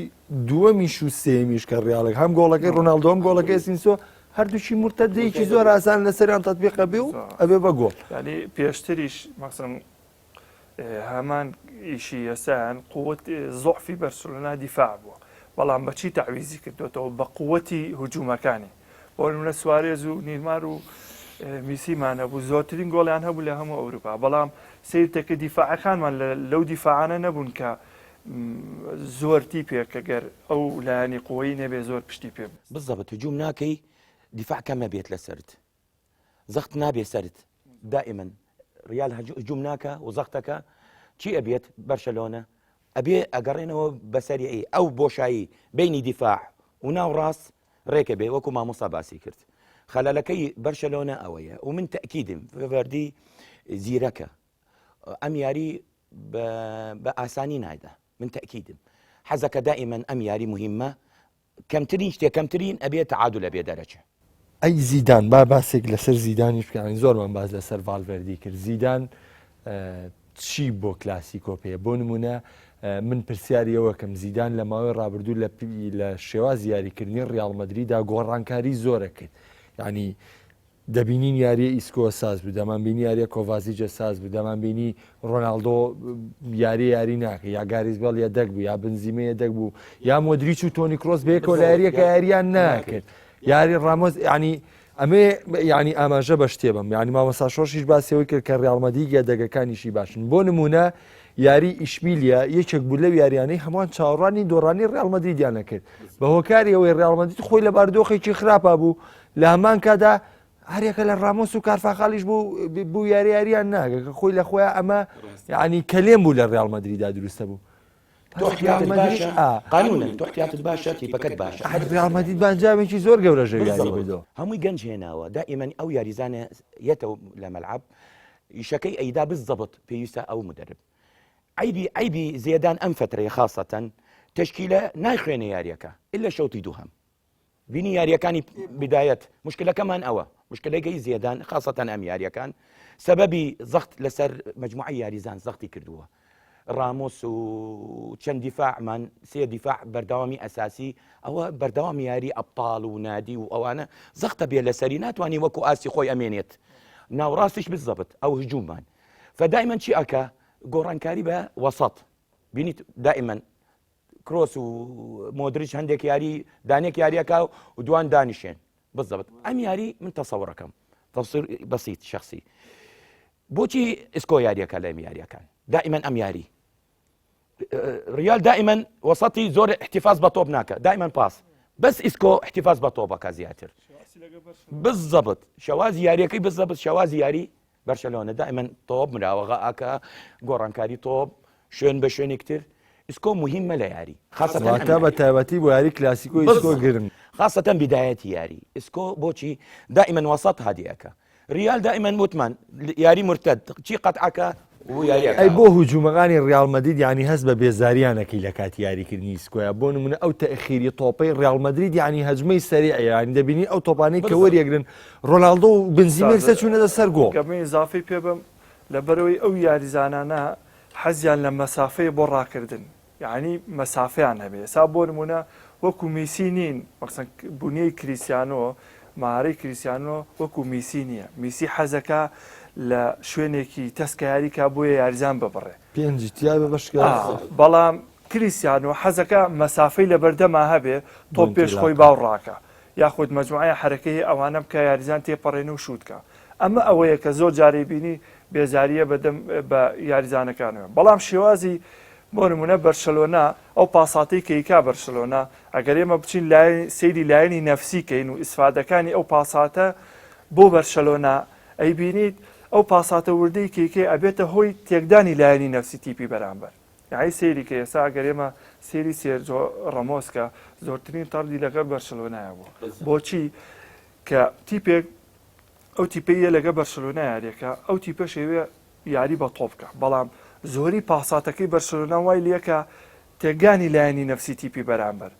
دووەمیش و سێیەمیش کە ڕیاڵێک هەم گۆڵەکەی ڕۆناڵدۆ هەم گۆڵەکەی ئەسینسۆ هەردووکی مرتدەیەکی زۆر ئاسان لەسەریان تەتبیقە بێ و ئەبێ بە گۆڵ. یانی پێشتریش مەسەن هەمان ئیشی ئێستایان قوت زۆعفی بەرسلۆنا دیفاع بووە بەڵام بەچی تەعویزی کردوێتەوە بە قوتی هجوومەکانی بۆ نمونە سوارێز و نیرمار و میسیمان هەبوو زۆرترین گۆڵیان هەبوو لە هەموو ئەوروپا بەڵام سیرتەکە دیفاعەکانمان لەو دیفاعانە نەبوون کە زۆر تیپێک کە گەر ئەو لایەنی قوەی نەبێ زۆر پشتی پێ بزەبت هجوم ناکەی دیفاع کەمە بێت لەسەرت زەخت نابێ سەرت دائما ریال هجوم ناکە و زەختەکە چی ئەبێت بەرشەلۆنە ئەبێ ئەگەڕێنەوە بەسەریعی ئەو بۆشایی بینی دیفاع و ناو ڕاست ڕێکە بێ وەکو مامۆستا باسی کرد خەلەلەکەی بەرشەلۆنە ئەوەیە و من تەکیدم ڤەردی زیرەکە ئەم یاری بە ئاسانی نایدا من تەکیدم حەزەکە دائما ئەم یاری مهمە کەمترین شتێ کەمترین ئەبێ تەعادول ئەبێ دەرەچێ. ئەی زیدان با باسێک لەسەر زیدانیش بکەین زۆرمان باس لەسەر ڤالڤێردی کرد زیدان چی بۆ کلاسیکۆ پێ بۆ نمونە من پرسیاری ئەوەکەم زیدان لە ماوەی ڕابردوو لە لە شێواز یاریکردنی ڕیاڵ مەدریدا گۆڕانکاری زۆرە کرد یعنی دەبینین یاریە ئیسکۆ ساز بوو دەمان بینی یاریە کۆڤازیجە ساز بوو دەمان بینی ڕۆناڵدۆ یاری یاری ناکە یا گاریس بێڵ یەدەک بوو یا بنزیمە یەدەک بوو یا مۆدریچ و تۆنی کرۆس بەیەکەوە لە یاریەکە یاریان ناکرد یاری ڕامۆس ینی ئەمێ ینی ئاماژە بە شتێ بم ینی مامۆستا شۆشیش باسیەوەی کرد کە ڕیاڵ مەدرید یەدەگەکانیشی باشن بۆ نمونە یاری ئیشبیلیە یەکێک بوو لەو یاریانەی هەمووان چاوەڕوانی دۆڕانی ڕیاڵ مەدریدیان نەکرد بە هۆکاری ئەوەی ڕیاڵ مەدرید خۆی لە بارودۆخێکی خراپا بوو لە هەمان کادا هەریەکە لە ڕامۆس و کارفاخالیش بوو بوو یاری یاریان ناگە کە خۆی لە خۆیان ئەمە یعنی کەلێن بوو لە ڕیاڵ مەدریدا دروستە بوو تۆ احتیاطت باشە قانونا تۆ احتیاطت باشە تیپەکەت باشە هەر ڕیاڵ مەدرید بە ئەنجامێکی زۆر گەورە ژێر یاری بردەوە هەمووی گەنج هێناوە دائما ئەو یاریزانە یەتەوە لە مەلعب ئیشەکەی ئەیدا بالضبط پێویستە ئەو مدرب عەیبی عەیبی زێدان ئەم فترەیە خاصەتەن تەشکیلە نایخوێنێ یاریەکە ئللا شەوتی دووهەم بینی یاریەکانی بدایەت مشکلەکەمان ئەوە مشکلەکەی زێدان خاصەتەن ئەم یاریەکان سەبەبی زەخت لەسەر مجموعی یاریزان زەختی کردووە ڕامۆس و چەند دیفاعمان سێ دیفاع بەردەوامی ئەساسی ئەوە بەردەوام یاری ئەبتاڵ و نادی و ئەوانە زەختە بێ لەسەری ناتوانانی وەکو ئاستی خۆی ئەمێنێت ناوڕاستیش بزەبت ئەو هجوومان فدایمەن چی ئەکا گۆڕانکاری بە وەسەت بینیت دائما کرۆس و مۆدریچ هەندێک یاری دانێک یاریەکە و دوان دانیشێن بزەبت ئەم یاری من تەسەوڕەکەم تەسیر بەسیت شخصی بۆچی ئیسکۆ یاریەکە لەم یاریەکان دائما ئەم یاری ریال دائما وسطی زۆر احتفاظ بە تۆپ ناکە دائما پاس بەس ئیسکۆ احتفاظ بە تۆپەکە زیاتر بالضبط شوازی یاریەکەی بالضبط شوازی یاری بەرشەلۆنە دائما تۆپ مراوەغە ئاکا گۆڕانکاری تۆپ شوێن بە شوێنێک تر ئیسکۆ مهمە لە یاری خاصەتەن واتە بە تایبەتی بۆ یاری کلاسیکۆ ئیسکۆ گرنگ خاصەتەن بدایەتی یاری ئیسکۆ بۆچی دائما وسط هادیەکە. ریال دائما وتمان یاری مرتد چی قەتعەکە و یاریەکە ئەی بۆ هجومەکانی ریال مەدرید یانی هەست بە بێزاریانەکەی لە کاتی یاریکردنی ئیسکۆیا بۆ نمونە ئەو تەئخیری تۆپەی ریال مەدرید یانی هەجمەی سەریع یانی دەبینی ئەو تۆپانەی کە وەریەگرن رۆناڵدۆ و بنزیمە یەکسەر چوونەتە سەر گۆڵ. گەر من ئیزافەی پێ بەم لەبەرئەوەی ئەو یاریزانانە حەزیان لە مەسافەیە بۆ ڕاکردن یەعنی مەسافەیان هەبێ ئێستا بۆ نمونە وەکو میسی نین مەسەن بونیەی کریسیانۆ مارەی کریسیانۆ وەکو میسی نییە میسی حەزەکە لە شوێنێکی تەسکە یاریکا بۆیە یاریزان ببڕێ پێنجی تیا بە بەشکە بەڵام کریسیانۆ حەزەکە مەسافەی لەبەردەما هەبێ تۆپ پێش خۆی باو ڕاکە یاخود مەجموعەیە حەرەکەی ئەوانە بکە یاریزان تێپەڕێنێ و شووت کە ئەمە ئەوەیە کە زۆر جارەی بینی بێزاریە بەدەم بە یاریزانەکانەوە بەڵام شێوازی بۆ نمونە بەرشەلۆنە ئەو پاساتەی کە ئیکا بەرشەلۆنە ئەگەر ئێمە بچین لای سەیری لایەنی نەفسی کەین و ئیسفادەکانی ئەو پاساتە بۆ بەرشەلۆنە ئەیبینیت ئەو پاساتە وردەی کەیکەی ئەبێتە هۆی تێکدانی لایەنی نەفسی تیپی بەرامبەر یەعنی سەیری کە ئێستا ئەگەر ئێمە سەیری سێرجۆ ڕەمۆس کە زۆرترین تەڕدی لەگەڵ بەرشلۆنایە بوو بۆچی کە تیپێک ئەو تیپەیە لەگە بەرشلۆنە یاریەکە ئەو تیپە شێوێ یاری بە تۆپ بکە بەڵام زۆری پاساتەکەی بەرشلۆنە وای لەکە تێگانی لایەنی نەفسی تیپی بەرامبەر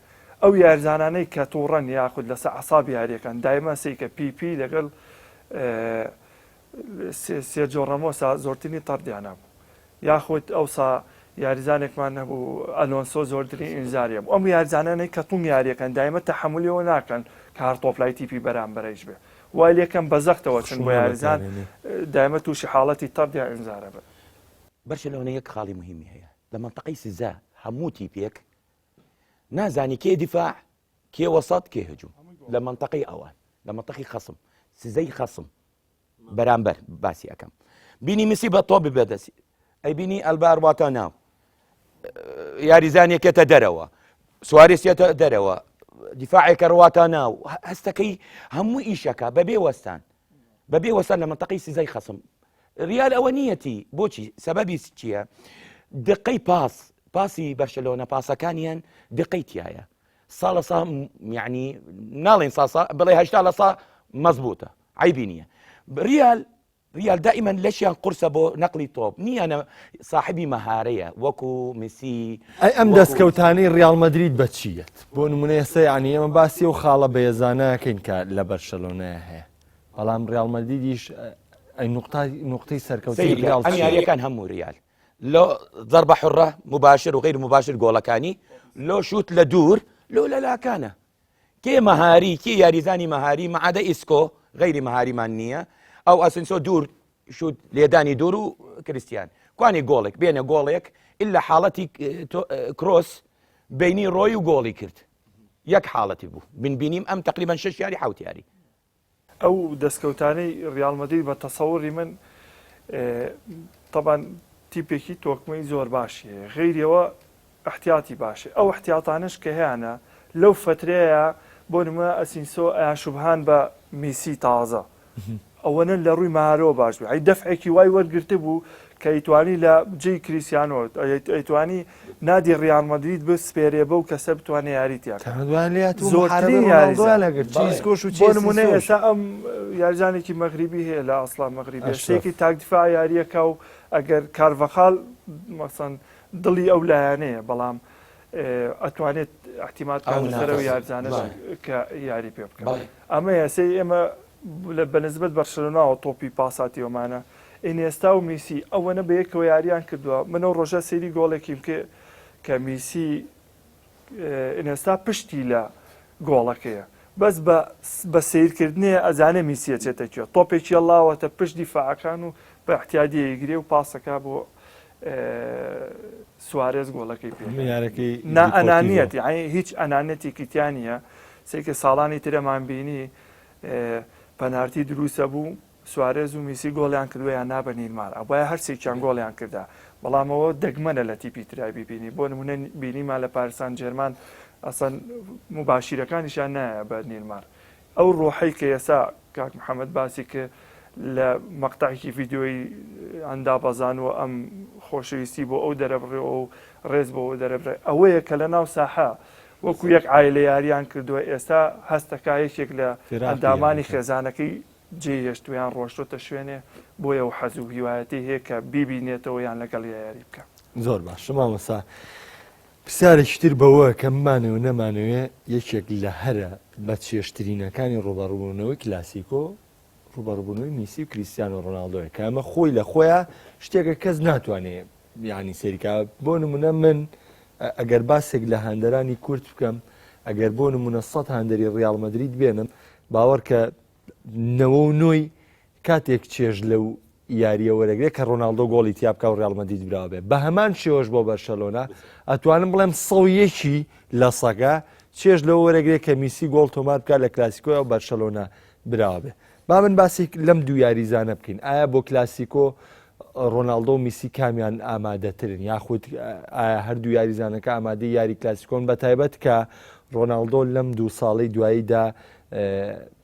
ئەو یارزانانەی کە تووڕەن یاخود لەسەر عساب یاریەکان دایمە سیکە پیپی لەگەڵ سێرجۆ ڕەمۆسا زۆرترین تەڕدیان هەبوو یاخود ئەوسا یاریزانێکمان هەبوو ئەلۆنسۆ زۆرترین ئینزاری هەبوو ئەم یاریزانانەی کە توند یاریەکەن دایمە تەحەمولی ئەوە ناکەن کە هەر تۆپلای تیپی بەرامبەرەیش بێ وای لێکەن بە زەختەوە چن بۆ یاریزان دایمە تووشی حاڵەتی تەڕد یا ئینزارە بن. بەرشەلۆنە یەک خاڵی مهمی هەیە لە مەنتەقەی سزا هەموو تیپێک نازانی کێ دیفاع کێ وەسەت کێ هجوم لە مەنتەقەی ئەوان لە مەنتەقی خەسم سزەی خەسم بەرامبەر باسی ئەەکەم بینی مسی بە تۆ ببێ دەسی ئەی بینی ئەلبار واتە ناو یاریزانێکێتە دەرەوە سوارسیەتە دەرەوە دیفاعێکە ڕواتە ناو هەستەکەی هەموو ئیشەکە بەبێ وەستان بەبێ وەستان لە منتەقەی سزای خەسم ریال ئەوە نیەتی بۆچی سەبەبی چییە دقەی پاس پاسی بەرشەلۆنە پاسەکانیان دقەی تایە سا لە سا یعنی ناڵێن ساسا بڵێ هشتا لە سا مەزبوتە عیبی نییە ریال ریال دائما لەشیان قورسە بۆ نەقلی تۆپ نییە صاحبی مەهارەیە وەکو میسی ئەی ئەم دەستکەوتانەی ریال مەدرید بە چییەت بۆ نمونە ئێستا یعنی ئێمە باسی و خاڵە بەێزانەکەین کە لە بەرشەلۆنەیە هەیە بەڵام ریال مەدریدیش ئەی نقطەی سەرکەوتنی ریال ئەم یاریەکان هەموو ریال لۆ ضربە حڕە مباشر و غیر مباشر گۆڵەکانی لۆ شوت لە دوور لۆ لە لاکانە کێ مەهاری کێ یاریزانی مەهاری مەعادە ئیسکۆ غەیری مەهاریمان نییە ئەو ئەسنسۆ دوور شوت لێدانی دوور و کریسیان کوانی گۆڵێک بێنە گۆڵێک ئللا حاڵەتی کرۆس بینی ڕۆی و گۆڵی کرد یەک حاڵەتی بوو بن بینیم ئەم تقریبا شش یاری حوت یاری ئەو دەستکەوتانەی ریال مەدرید بە تەسەوری من تەبان تیپێکی تۆکمەی زۆر باشی هەیە غەیرەوە احتیاطی باشی ئەو احتیاطانش کە هەیانە لەو فترەیە بۆ نمونە ئەسینسۆ ئەیان شوبهان بە میسی تازە ئەوەنە لە ڕووی مارەوە باش بوو ئەی دەفعێکی وای وەرگرتبوو کە ئەیتوانی لە جێی کریسیانۆ ئەیتوانی نادی ڕیال مەدرید بسپێرێ بەو کەسە بتوانێ یاری تیا بکات. زۆرترین یاریزان بۆ نمونە ئێستا ئەم یاریزانێکی مەغریبی هەیە لە ئەسڵا مەغریبیە شتێکی تاک دیفاع یاریەکە و ئەگەر کارڤەخال مەسەن دڵی ئەو لایەنەیە بەڵام ئەتوانێت احتیمات بکات لەسەر ئەو یاریزانەش کە یاری پێ بکات ئەمەیە سەی ئێمە لە بەنسبەت بەرشەلۆناوە تۆپی پاساتی ئەمانە ئینێستا و میسی ئەوەنە بە یەکەوە یاریان کردووە من ئەو ڕۆژە سەیری گۆڵێکیم کرد کە میسی ئینێستا پشتی لە گۆڵەکەیە بەس بە بە سیرکردنێ ئەزانێ میسی ئەچێتە کوێ تۆپێکی هەڵاوەتە پشت دیفاعەکان و بە احتیادی ئەیگرێ و پاسەکە بۆ سوارێز گۆڵەکەی پێ یارەکەی نا ئەنانیەت یعنی هیچ ئەنانەتێکی تیا نییە سێکە ساڵانی ترەمان بینی پەنارتی دروستە بوو سوارێز و میسی گۆڵیان کردووە یان نا بە نیرمار ئەبوایە هەرسێکیان گۆڵیان کردا بەڵام ئەوە دەگمەنە لە تیپی ترای بیبینی بۆ نمونە بینیمان لە پاریسان جێرمان ئەسەن مباشیرەکانیشیان نایە بە نیرمار ئەو ڕۆحەی کە ئێستا کاک محەممەد باسی کرد لە مەقتەعێکی ڤیدیۆیی ئەندا بەزان و ئەم خۆشەویستی بۆ ئەو دەرەبڕێ و ڕێز بۆ ئەو دەرەبڕێ ئەوەیە کە لە ناو ساحە وەکو یەک عایلە یاریان کردووە ئێستا هەستەکا یەکێک لە ئەندامانی خێزانەکەی. جێی هێشتووە یان ڕۆشتۆتە شوێنێ بۆیە ئەو حەز و هیوایەتی هەیە کە بیبینێتەوە یان لەگەڵ یاری بکە. زۆر باشە مامۆستا پرسیارێکی تر بەوە کە بمانەوێ نەمانەوێ یەکێک لە هەرە بە چێژترینەکانی ڕوبەڕوبوونەوەی کلاسیکۆ ڕوبەڕوبوونەوەی میسی و کریستیانۆ ڕۆناڵدۆیە کە ئەمە خۆی لە خۆیان شتێکە کەس ناتوانێ یعنی سەیرکا بۆ نمونە من ئەگەر باسێک لە هاندەرانی کورد بکەم ئەگەر بۆ نمونە سە هاندەری ڕیاڵ مەدرید بێنم باوەڕ کە نەوە و نۆی کاتێک چێژ لەو یارییە وەرەگرێت کە ڕۆناڵدۆ گۆڵی تیا بکا و ڕیاڵ مەدرید براوە بێ بە هەمان شێوەش بۆ بەرشەلۆنە ئەتوانم بڵێم سەو یەکی لە سەگە چێژ لەوە وەرەگرێت کە میسی گۆڵ تۆمار بکات لە کلاسیکۆیا و بەرشەلۆنە براوە بێ با من باسێک لەم دوو یاریزانە بکەین ئایا بۆ کلاسیکۆ ڕۆناڵدۆ و میسی کامیان ئامادەترن یاخود ئایا هەردوو یاریزانەکە ئامادەی یاری کلاسیکۆن بە تایبەت کە ڕۆناڵدۆ لەم دوو ساڵەی دواییدا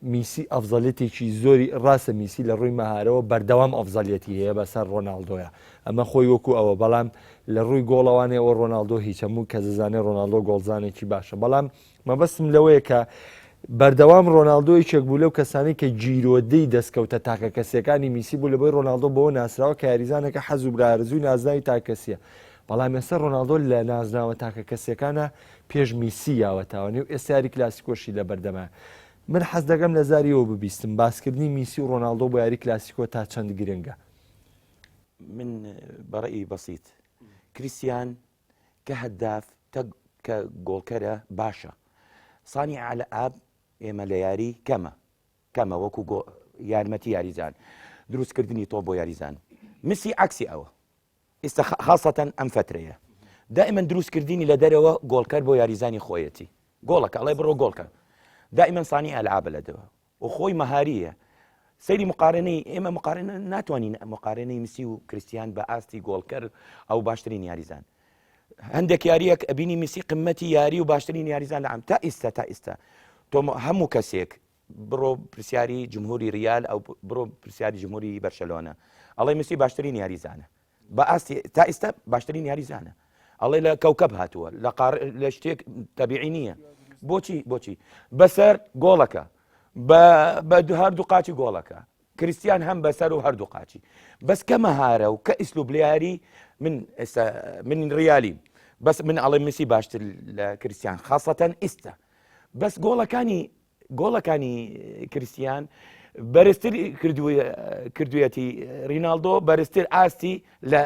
میسی ئەفزەلیەتێکی زۆری ڕاستە میسی لە ڕووی مەهارەوە بەردەوام ئەفزەلیەتی هەیە بەسەر ڕۆناڵدۆیە ئەمە خۆی وەکو ئەوە بەڵام لە ڕووی گۆڵەوانێ ئەوە ڕۆناڵدۆ هیچ هەموو کەس دەزانێ ڕۆناڵدۆ گۆڵزانێکی باشە بەڵام مەبەستم لەوەیە کە بەردەوام ڕۆناڵدۆ یەکێک بوو لەو کەسانی کە گیرۆدەی دەستکەوتە تاکە کەسیەکانی میسی بوو لەبەی ڕۆناڵدۆ بەوە ناسراوە کە یاریزانەکە حەز و برارزووی نازناوی تاکەسیە بەڵام ئێستا ڕۆناڵدۆ لە نازناوە تاکە کەسیەکانە پێش میسی یاوەتەوە نێو ئێستا یاری کلاسیکۆشی لەبەردەمە من حەز دەکەم لە زاریەوە ببیستم باسکردنی میسی و ڕۆناڵدۆ بۆ یاری کلاسیکۆ تا چەند گرنگە. من بەڕئی بەسیت کریستیان کە هەداف تە کە گۆڵکەرە باشە سانی عالە ئاب ئێمە لە یاری کەمە کەمە وەکو یارمەتی یاریزان دروستکردنی تۆ بۆ یاریزان مسی عکسی ئەوە ئیستا خاسەتەن ئەم فەترەیە دائیمەن دروست کردنی لە دەرەوە گۆڵکەر بۆ یاریزانی خۆیەتی گۆڵەکە ئەڵێ بڕۆ گۆڵکە دائیمەن سانی ئەلعابە لە دەوە و خۆی مەهاریە سەیری مقارنەی ئێمە مقارنە ناتوانین مقارنەی مسی و کریستیان بە ئاستی گۆڵکەر ئەو باشترین یاریزان هەندێک یاریەک ئەبینی میسی قمەتی یاری و باشترین یاریزان لە عام تا ئیستا تا ئیستا تۆ هەموو کەسێک بڕۆ پرسیاری جمهوری ریال ئەو بڕۆ پرسیاری جمهوری بەرشەلۆنە ئەڵێ مسی باشترین یاریزانە بە ئاستی تا ئێستا باشترین یاریزانە ئەڵێ لە کەوکەب هاتووە لە قار لە شتێک تەبیعی نییە بۆچی بۆچی بەسەر گۆڵەکە بە هەردوو قاچی گۆڵەکە کریستیان هەم بەسەر و هەردوو قاچی بەس کە مەهارە و کە ئیسلوب لە یاری من ئێستا من ریالیم بەس من ئەڵێ میسی باشتر لە کریستیان خاصەتەن ئیستا بەس گۆڵەکانی گۆڵەکانی کریستیان بەرزتر کردوویەتی ریناڵدۆ بەرزتر ئاستی لە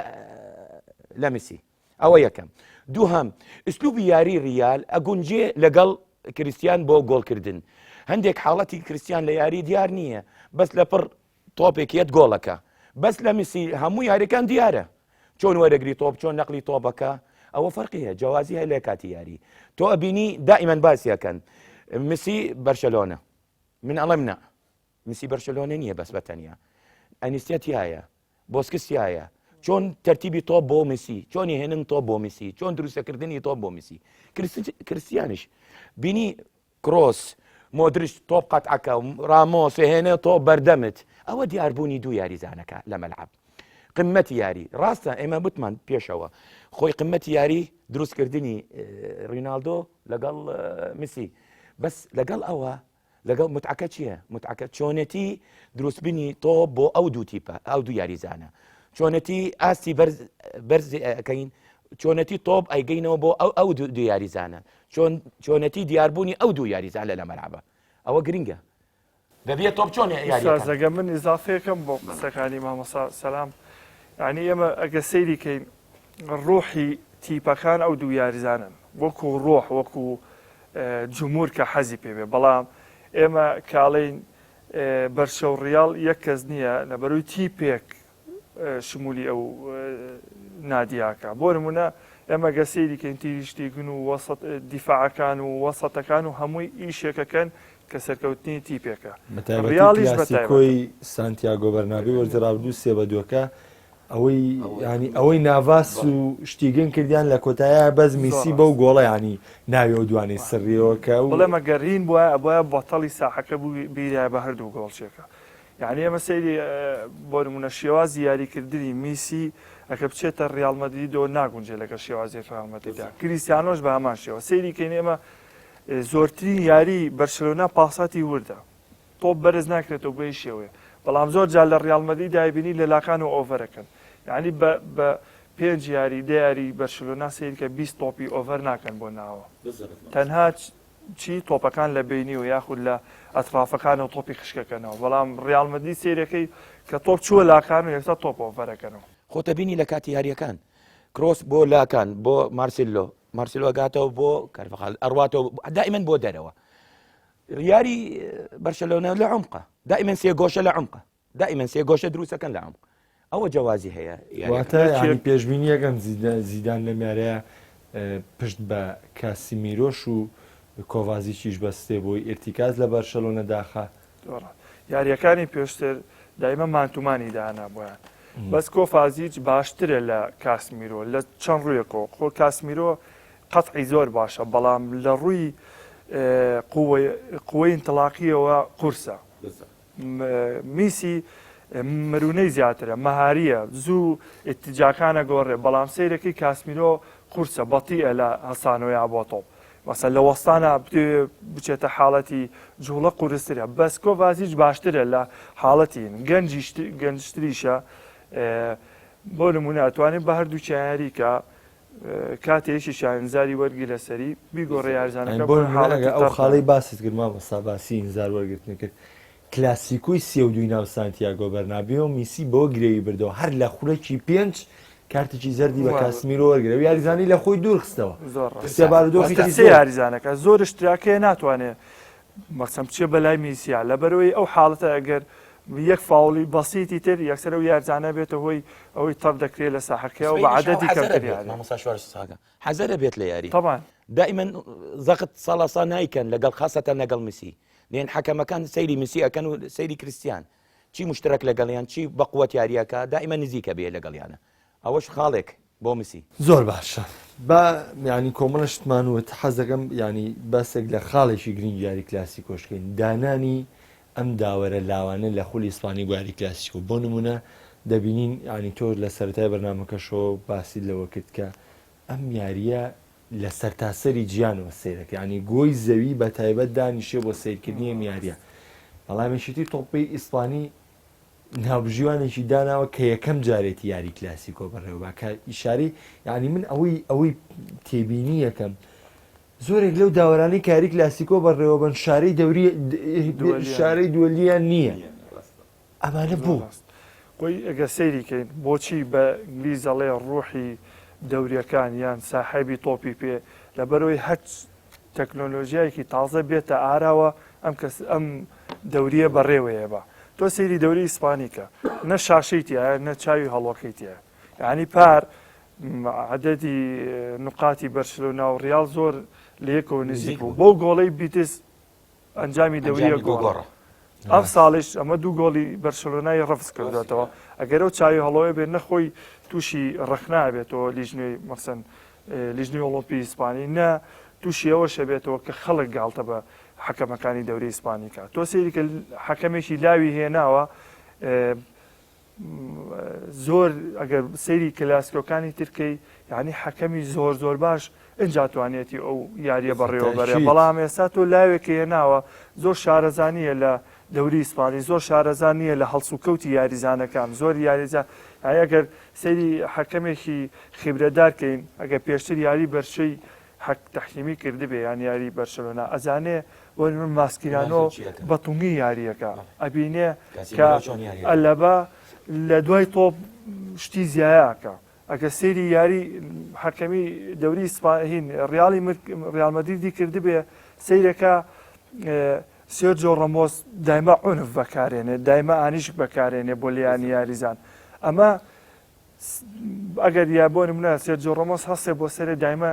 لە میسی ئەوە یەکەم دووهەم ئسلوبی یاری ریال ئەگونجێ لەگەڵ کریستیان بۆ گۆڵکردن هەندێک حاڵەتی کریستیان لە یاری دیار نییە بەس لە پڕ تۆپێک یەت گۆڵەکە بەس لە میسی هەموو یاریەکان دیارە چۆن وەرەگری تۆپ چۆن نەقلی تۆپەکە ئەوە فەرقی هەیە جیاوازی هەیە لە کاتی یاری تۆ ئەبینی دائیمەن باسیەکەن مسی بەرشەلۆنە من ئەڵێم نا مسی بەرشەلۆنە نییە بەس بە تەنیا ئەنیستە تایە بۆسکس تایە چۆن تەرتیبی تۆپ بۆ میسی چۆنی هێنن تۆپ بۆ میسی چۆن دروستەکردنی تۆپ بۆ میسی کریستیانش بینی کرۆس، مۆدریچ تۆپ قەتعەکە و ڕامۆس هێنێ تۆپ بەردەمت ئەوە دیاربوونی دوو یاریزانەکە لە مەلعەب قمەتی یاری ڕاستە ئێمە بتمان پێشەوە خۆی قمەتی یاری دروستکردنی ڕیناالدۆ لەگەڵ میسی بەس لەگەڵ ئەوە لەگەڵ متعەکە چییە متعەکە چۆنێتی دروستبنی تۆ بۆ ئەو دوو تیپە ئەو دوو یاریزانە چۆنێتی ئاستی بەرز بەرز ئەەکەین چۆنێتی تۆپ ئەیگەینەوە بۆ ئەو ئەو دوو یاریزانە چۆن چۆنەتی دیاربوونی ئەو دوو یاریزانە لە مەلعەبە ئەوە گرنگە دەبێت تۆپ چۆن یاریەکان ئوستازەگە من ئیزافەیەکەم بۆ قسەکانی مامۆستا سەلام یعنی ئێمە ئەگە سەیری کەین ڕۆحی تیپەکان ئەو دوو یاریزانن وەکو ڕۆح وەکو جمهور کە حەزی پێ بێ بەڵام ئێمە کاڵین بەرشە و ڕیاڵ یەک کەس نییە لە بەروی تیپێک شمولی ئەو نادیاکە بۆ نمونە ئێمە گە سەیری کەین تیریشتیگن و وەسەت دیفاعەکان و وەسەتەکان و هەمووی ئیشێکەکەن کە سەرکەوتنی تیپێکە بەتایبەتی ڕیاڵیش بە کلاسیکۆی تایبەتە. سانتیاگۆ بەرنابی وەرزی ڕابردوو سێ بە دووەکە ئەوەی ینی ئەوەی ناڤاس و شتیگن کردیان لە کۆتایە بەس زۆر میسی بەو ڕاست. گۆڵە ینی ناوی ئەو دوانەی سڕیەوە کە و بڵێ مەگەر هین بوایە ئەبوایە بەتەڵی ساحەکە بوو بیرایە بە هەردوو گۆڵچیەکە یانی ئێمە سەیری بۆ نمونە شێوازی یاریکردنی میسی ئەکە بچێتە ریال مەدریدەوە ناگونجێ لەگەڵ شێوازی ریال مەدریدا کریستیانۆش بە هەمان شێوە سەیری کەین ئێمە زۆرترین یاری بەرشلۆنە پاساتی وردە. تۆپ بەرز ناکرێتەوە بەی شێوەیە بەڵام زۆر جار لە ڕیاڵ مەدرید دایبینی لە لاکان و ئۆڤەرەکەن یعنی بە بە پێنج یاری دە یاری بەرشلۆنا سەیرکە 20 تۆپی ئۆڤەر ناکەن بۆ ناوە تەنها چی تۆپەکان لە بینی و یاخود لە ئەترافەکانەوە تۆپی خشکەکەنەوە بەڵام ڕیاڵ مەدرید سەیرەکەی کە تۆپ چووە لاکان و یەکسەر تۆپ ئۆڤەرەکەنەوە. خۆتە بینی لە کاتی یاریەکان کرۆس بۆ لاکان بۆ مارسیلۆ مارسیلۆ گاتەوە بۆ کارفخال ئەڕواتەوە دائما بۆ دەرەوە یاری بەرشەلۆنە لە عمقە دائما سێ گۆشە لە عمقە دائما سێ گۆشە دروستەکەن لە عمق ئەوە جەوازی هەیە واتە یانی پێشبینیەکەم زیدان لەم یاریە پشت بە کاسیمیرۆش و کۆڤازیچیش بەستێ بۆی ئیرتیکاز لە بەرشەلۆنە داخا. یاریەکانی پێشتر دایمە مانتومانی دانا بۆیان بەس کۆفازیچ باشترە لە کاسمیرۆ لە چەند ڕوویەکەوە خۆ کاسمیرۆ قەتعی زۆر باشە بەڵام لە ڕووی قوەی انتڵاقیەوە قورسە میسی مرونەی زیاترە مەهاریە زوو ئیتجاکان ئەگۆڕێ بەڵام سەیرەکەی کاسمیرۆ قورسە بەتیئە لە هەسانەوەیا بۆ تۆپ مەسەن لە وەستانا بتەوێ بچێتە حاڵەتی جوڵە قورسترە بەس کۆڤازیچ باشترە لە حاڵەتی گەنجیش گەنجتریشە بۆ نمونە ئەتوانێت بە هەردووکیان یاریکە کاتێ یەکێکیان ئینزاری وەرگی لەسەری بیگۆڕێ یارزانەکە بۆ حاڵەتی ئەو خاڵەی باست کرد مامۆستا باسی ئینزار وەرگرتنی کرد کلاسیکۆی سێ و دووی ناو سانتیاگۆ بەرنابیۆ میسی بەوە گرێوی بردەوە هەر لە خولەکی پێنج کارتێکی زەردی بە کاسمیرۆ وەرگرە و یاریزانی لە خۆی دوور خستەوە زۆر ڕاستە بارودۆخێکی سێ یاریزانەکە زۆر اشتراکەیە ناتوانێت مەسەم بچێ بەلای میسیا لەبەرەوەی ئەو حاڵەتە ئەگەر یەک فاوڵی بەسیتی تر یەکسەر ئەو یارزانە بێتە هۆی ئەوەی تەڕ دەکرێت لە ساحەکەی و بە عەدەدی کەمتر یاری. مامۆستا شوارش ساگە حەزەرە بێت لە یاری طبعا دائما زەخت سەڵەسا نایکەن لەگەڵ خاصەتەن لەگەڵ میسی لێن حەکەمەکان سەیری میسی ئەکەن و سەیری کریستیان چی مشترک لەگەڵیان چی بەقوەت یاریەکە دائما نزیکە بێ لەگەڵیانە ئەوەش خاڵێک بۆ مسی. زۆر باشە با یانی کۆمەڵە شتمان وت حەز دەکەم یانی باسێک لە خاڵێکی گرنگی یاری کلاسیکۆش بکەین دانانی ئەم داوەرە لاوانە لە خولی ئیسپانی بۆ یاری کلاسیکۆ بۆ نمونە دەبینین یانی تۆ لە سەرەتای بەرنامەکەشەوە باست لەوە کرد کە ئەم یاریە لە سەرتاسەری جیانەوە سەیرەکە یانی گۆی زەوی بە تایبەت دانیشێ بۆ سەیرکردنی ئەم یاریە بەڵام یەکێتی تۆپی ئیسپانی ناوبژیوانێکی داناوە کە یەکەم جارێتی یاری کلاسیکۆ بەڕێوەبا کە ئیشارەی یعنی من ئەوەی ئەوەی تێبینی یەکەم زۆرێک لەو داوەرانەی کاری کلاسیکۆ بەڕێوەبەن شارەی دەوری شارەی دووەلیان نییە ئەمانە بوو خۆی ئەگە سەیری کەین بۆچی بە ئینگلیز ئەڵێ ڕوحی دەوریەکان یان ساحێبی تۆپی پێ لەبەرەوەی هەچ تەکنۆلۆژیایەکی تازە بێتە ئاراوە ئەم کەس ئەم دەوریە بەڕێوەیە بە تۆ سەیری دەوری ئیسپانی کە نە شاشەی تایە نە چاوی هەڵۆکەی تایە یعنی پار عددی نقاتی بەرشلۆنا و ڕیاڵ زۆر لە یەکەوە نزیک بوو بۆ گۆڵەی بیتس ئەنجامی دەوریە گۆڕە ئەم ساڵیش ئەمە دوو گۆڵی بەرشلۆنای ڕفز کردوێتەوە ئەگەر ئەو چاوی هەڵۆیە بێت نەخۆی تووشی ڕەخنا بێتەوە لیژنەی مەسەن لیژنەی ئۆڵۆمپی ئیسپانی نە تووشی ئەوەش ئەبێتەوە کە خەڵک گاڵتە بە حەکەمەکانی دەورەی ئیسپانی کا تۆ سەیری کە حەکەمێکی لاوی هێناوە زۆر ئەگەر سەیری کلاسیکۆکانی ترکەی یعنی حەکەمی زۆر زۆر باش ئینجا توانێتی ئەو یاریە بەڕێوە بەرێ بەڵام ئێستا تۆ لاوێکی هێناوە زۆر شارەزانیە لە دەوری ئیسپانی زۆر شارەزا نییە لە هەڵسوکەوتی یاریزانەکان زۆر یاریزان ئەگەر سەیری حەکەمێکی خیبرەدار کەین ئەگەر پێشتر یاری بەرشەی حەک تەحکیمی کردبێ یان یاری بەرشەلۆنا ئەزانێ بۆ نمونە ماسکیرانۆ بە تونگی یاریەکە ئەبینێ کە ئەلەبا لە دوای تۆپ شتی زیایەکە ئەگەر سەیری یاری حەکەمی دەوری هین ڕیاڵی ڕیال مەدریدی کردبێ سەیرەکە سێرجۆ ڕەمۆس دایمە عونف بەکارێنێ دایمە ئانیشک بەکارێنێ بۆ لیانی یاریزان ئەمە ئەگەر یا بۆ نمونە سێرجۆ ڕەمۆس هەستێ بۆ سەرێ دایمە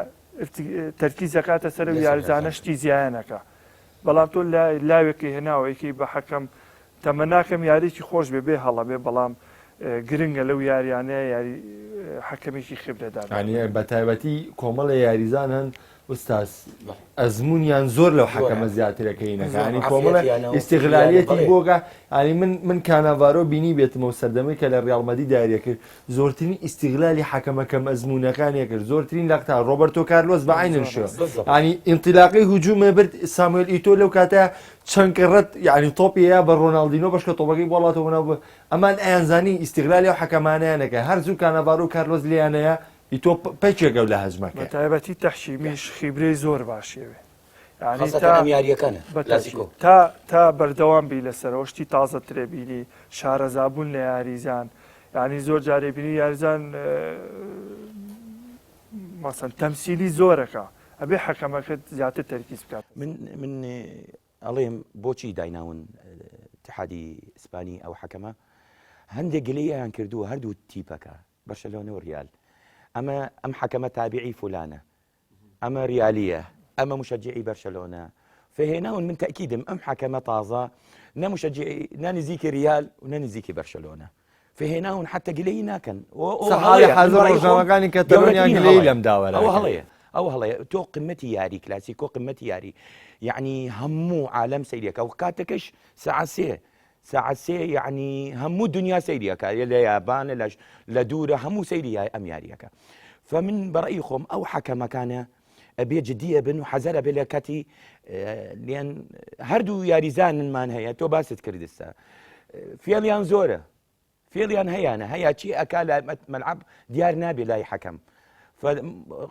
تەرکیز دەکاتە سەر و یاریزانە شتی زیایانەکە بەڵام تۆ لاوێکی هێناوەیەکی بە حەکەم تەمەناکەم یاریی خۆش بێ بێ هەڵە بێ بەڵام گرنگە لەو یاریانەیە یاری حەکەمێکی خبرەدار بە تایبەتی کۆمەڵی یاریزان هەن. ئوستاز ئەزموونیان زۆر لەو حەکەمە زیاترە کەینەکە ینی کۆمەڵە ئیستیغلالیەتی بۆگە ینی من من کاناڤارۆ بینی بێتمەوە سەردەمەی کە لە ڕیاڵ مەدرید یاریە کرد زۆرترین ئیستیغلالی حەکەمە کەم ئەزموونەکانی کرد زۆرترین لەقتا ڕۆبەرتۆ کارلۆس بە عینن شێ ینی ئینتیلاقی هجومە برد ساموێل ئیتۆ لەو کاتە چەند کەڕەت یعنی تۆپی یا بە ڕۆناڵدینۆ بەشکە تۆپەکەی بۆڵاتەوە ناو ئەمان ئەیانزانی ئیستیغلالی ئەو حەکەمانەیانەکە هەر زوو کاناڤارۆ و کارلۆس لێیانەیە ئیتۆ پەکێکە لە هەجمەکە. بە تایبەتی تەحکیمیش خیبرەی زۆر باشی ئەوێ یانی خاصەتەن تا ئەم یاریەکانە بە کلاسیکۆ. تەئکید تا تا بەردەوام بی لەسەرەوە شتی تازە ترێ بینی شارەزابوون لە یاریزان یانی زۆر جارێ بینی یاریزان مەسەن تەمسیلی زۆرەکە ئەبێ حەکەمەکەت زیاتر تەرکیز بکات. من من ئەڵێم بۆچی دایناون اتحادی ئیسپانی ئەو حەکەمە هەندێک گلەییان کردووە هەردوو تیپەکە بەرشەلۆنە و ریال ئەمە ئەم حەکەمە تابعی فولانە ئەمە ریالیە ئەمە مشجعی بەرشەلۆنە فهێناون من تەکیدم ئەم حەکەمە تازە نە مشجعی نە نزیکی ریال و نە نزیکی بەرشەلۆنە فهێناون حتى گلەیی ناکەن حاڵی حازر ڕۆژنامەکانی کەتەلۆنیا گلەیی لەم داوەرە ئەوە هەڵەیە ئەوە هەڵەیە تۆ قمەتی یاری کلاسیکۆ قمەتی یاری یعنی هەموو عالەم سەیرەکە و کاتەکەش ساعە سێ ساعە سێ یعنی هەموو دنیا سەیری ئەکا لە یابانە لەش لە دوورە هەموو سەیری یای ئەم یاریەکە فمن بەڕی خۆم ئەو حەکەمەکانە ئەبێ جدیە بن و حەزەرە بێ لە کاتی لێن هەردوو یاریزانمان هەیە تۆ باست کردستە فێڵیان زۆرە فێڵیان هەیانە هەیە چی ئەکا لە مەلعب دیار نابێ لای حەکەم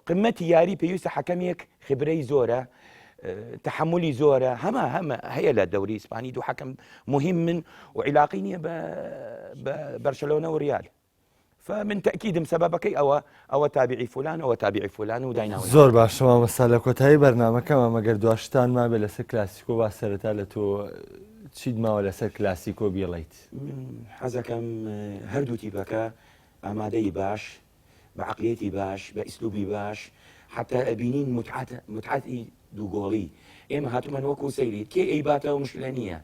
قمەتی یاری پێویستە حەکەمێک خبرەی زۆرە تحملی زۆرە هەمە هەمە هەیە لە دەوری ئیسپانی دوو حەکەم مهم من و عیلاقی نییە بە بەرشەلۆنە و ریال فمن تأکیدم سەبەبەکەی ئەوە ئەوە تابعی فلان ئەوە تابعی فلان و دایناوە زۆر باشە مامۆستا لە کۆتایی بەرنامەکەمە مەگەر دواشتان مابێ لەسەر کلاسیکۆ با سەرەتا لە تۆ چیت ماوە لەسەر کلاسیکۆ بیڵیت من حەزەکەم هەردوو تیپەکە ئامادەی باش بە عەقلیەتی باش بە ئیسلوبی باش حتا ئەبینین متعات متعاتی دوو گۆڵی ئێمە هاتوومەن وەکو سەیری کێ ئەیباتەوە مشکلە نییە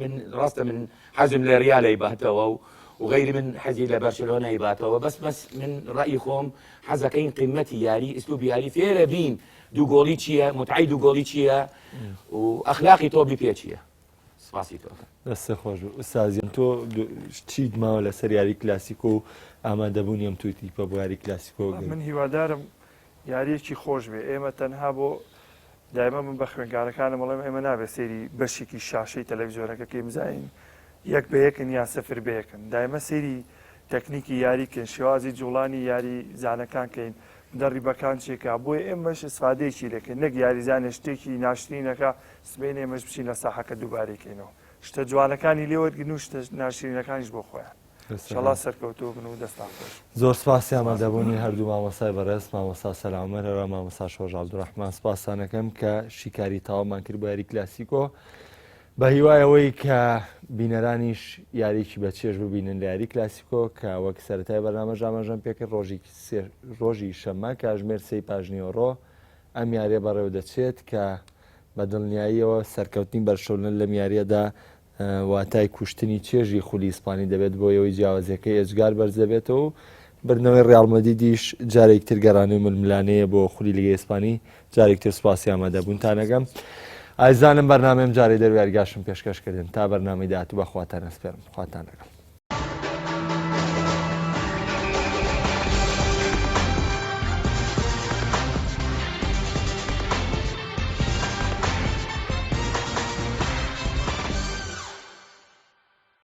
من ڕاستە من حەزم لە ریال ئەیباتەوە و وغیری من حەزی لە بەرشلۆنە ئەیباتەوە بەس بەس من ڕئی خۆم حەزەکەین قیمەتی یاری ئیسلوبی یاری فێرە بین دوو گۆڵی چییە متعی دوو گۆڵی چییە و ئەخلاقی تۆپی پێ چییە سپاسی تۆ ئەکەم. دەستت خۆش بێت ئوستاز گیان تۆ چیت ماوە لەسەر یاری کلاسیکۆ و ئامادەبوونی ئەم دوو تیپە بۆ یاری کلاسیکۆ گرنگ؟ من هیوادارم یاریەکی خۆش بێ ئێمە تەنها بۆ دایمە من بە خوێنکارەکانم ئەڵێم ئێمە نابێت سەیری بەشێکی شاشەی تەلەڤیزیۆنەکە کەین بزانین یەک بە یەکن یا سفر بە یەکن دایمە سەیری تەکنیکی یاری کەین شێوازی جوڵانی یاری زانەکان کەین مدەڕیبەکان چێکا بۆیە ئێمەش ئیسفادەیەکی لێکەین نەک یاریزانێ شتێکی ناشرینەکە سبەینێ ئێمەش بچین لە ساحەکە دووبارەی کەینەوە شتە جوانەکانی لێ وەرگرن و شتە ناشرینەکانیش بۆ خۆیان ئینشەڵا سەرکەوتوو بن و دەستان خۆش. زۆر سپاسی ئامادەبوونی هەردوو مامۆستای بەڕێز مامۆستا سەلام عومەر هەروەها مامۆستا شۆڕش عەبدولڕەحمان سپاستان ئەکەم کە شیکاری تەواومان کرد بۆ یاری کلاسیکۆ بە هیوای ئەوەی کە بینەرانیش یاریی بە چێژ ببینن لە یاری کلاسیکۆ کە وەک سەرەتای بەرنامەش ئاماژەم پێکرد ڕۆژی ڕۆژی شەممە کاژمێر سێی پاژنیوەڕۆ ئەم یاریە بەڕێوە دەچێت کە بە دڵنیاییەوە سەرکەوتنی بەرشەلۆنە لەم یاریەدا واتای کوشتنی چێژی خولی ئیسپانی دەبێت بۆ ئەوەی جیاوازیەکەی ئێجگار بەرز دەبێتەوە و بردنەوەی ڕیاڵ مەدریدیش جارێکتر گەڕانەوەی ململانێیە بۆ خولی لیگەی ئیسپانی جارێکتر سوپاسی ئامادەبوونتان ئەکەم ئازیزانم بەرنامەیم جارێ دەرویارگاشم پێشکەش کردن تا بەرنامەی داهاتوو بە خواتان ئەسپێرم خواتان لەگەڵ.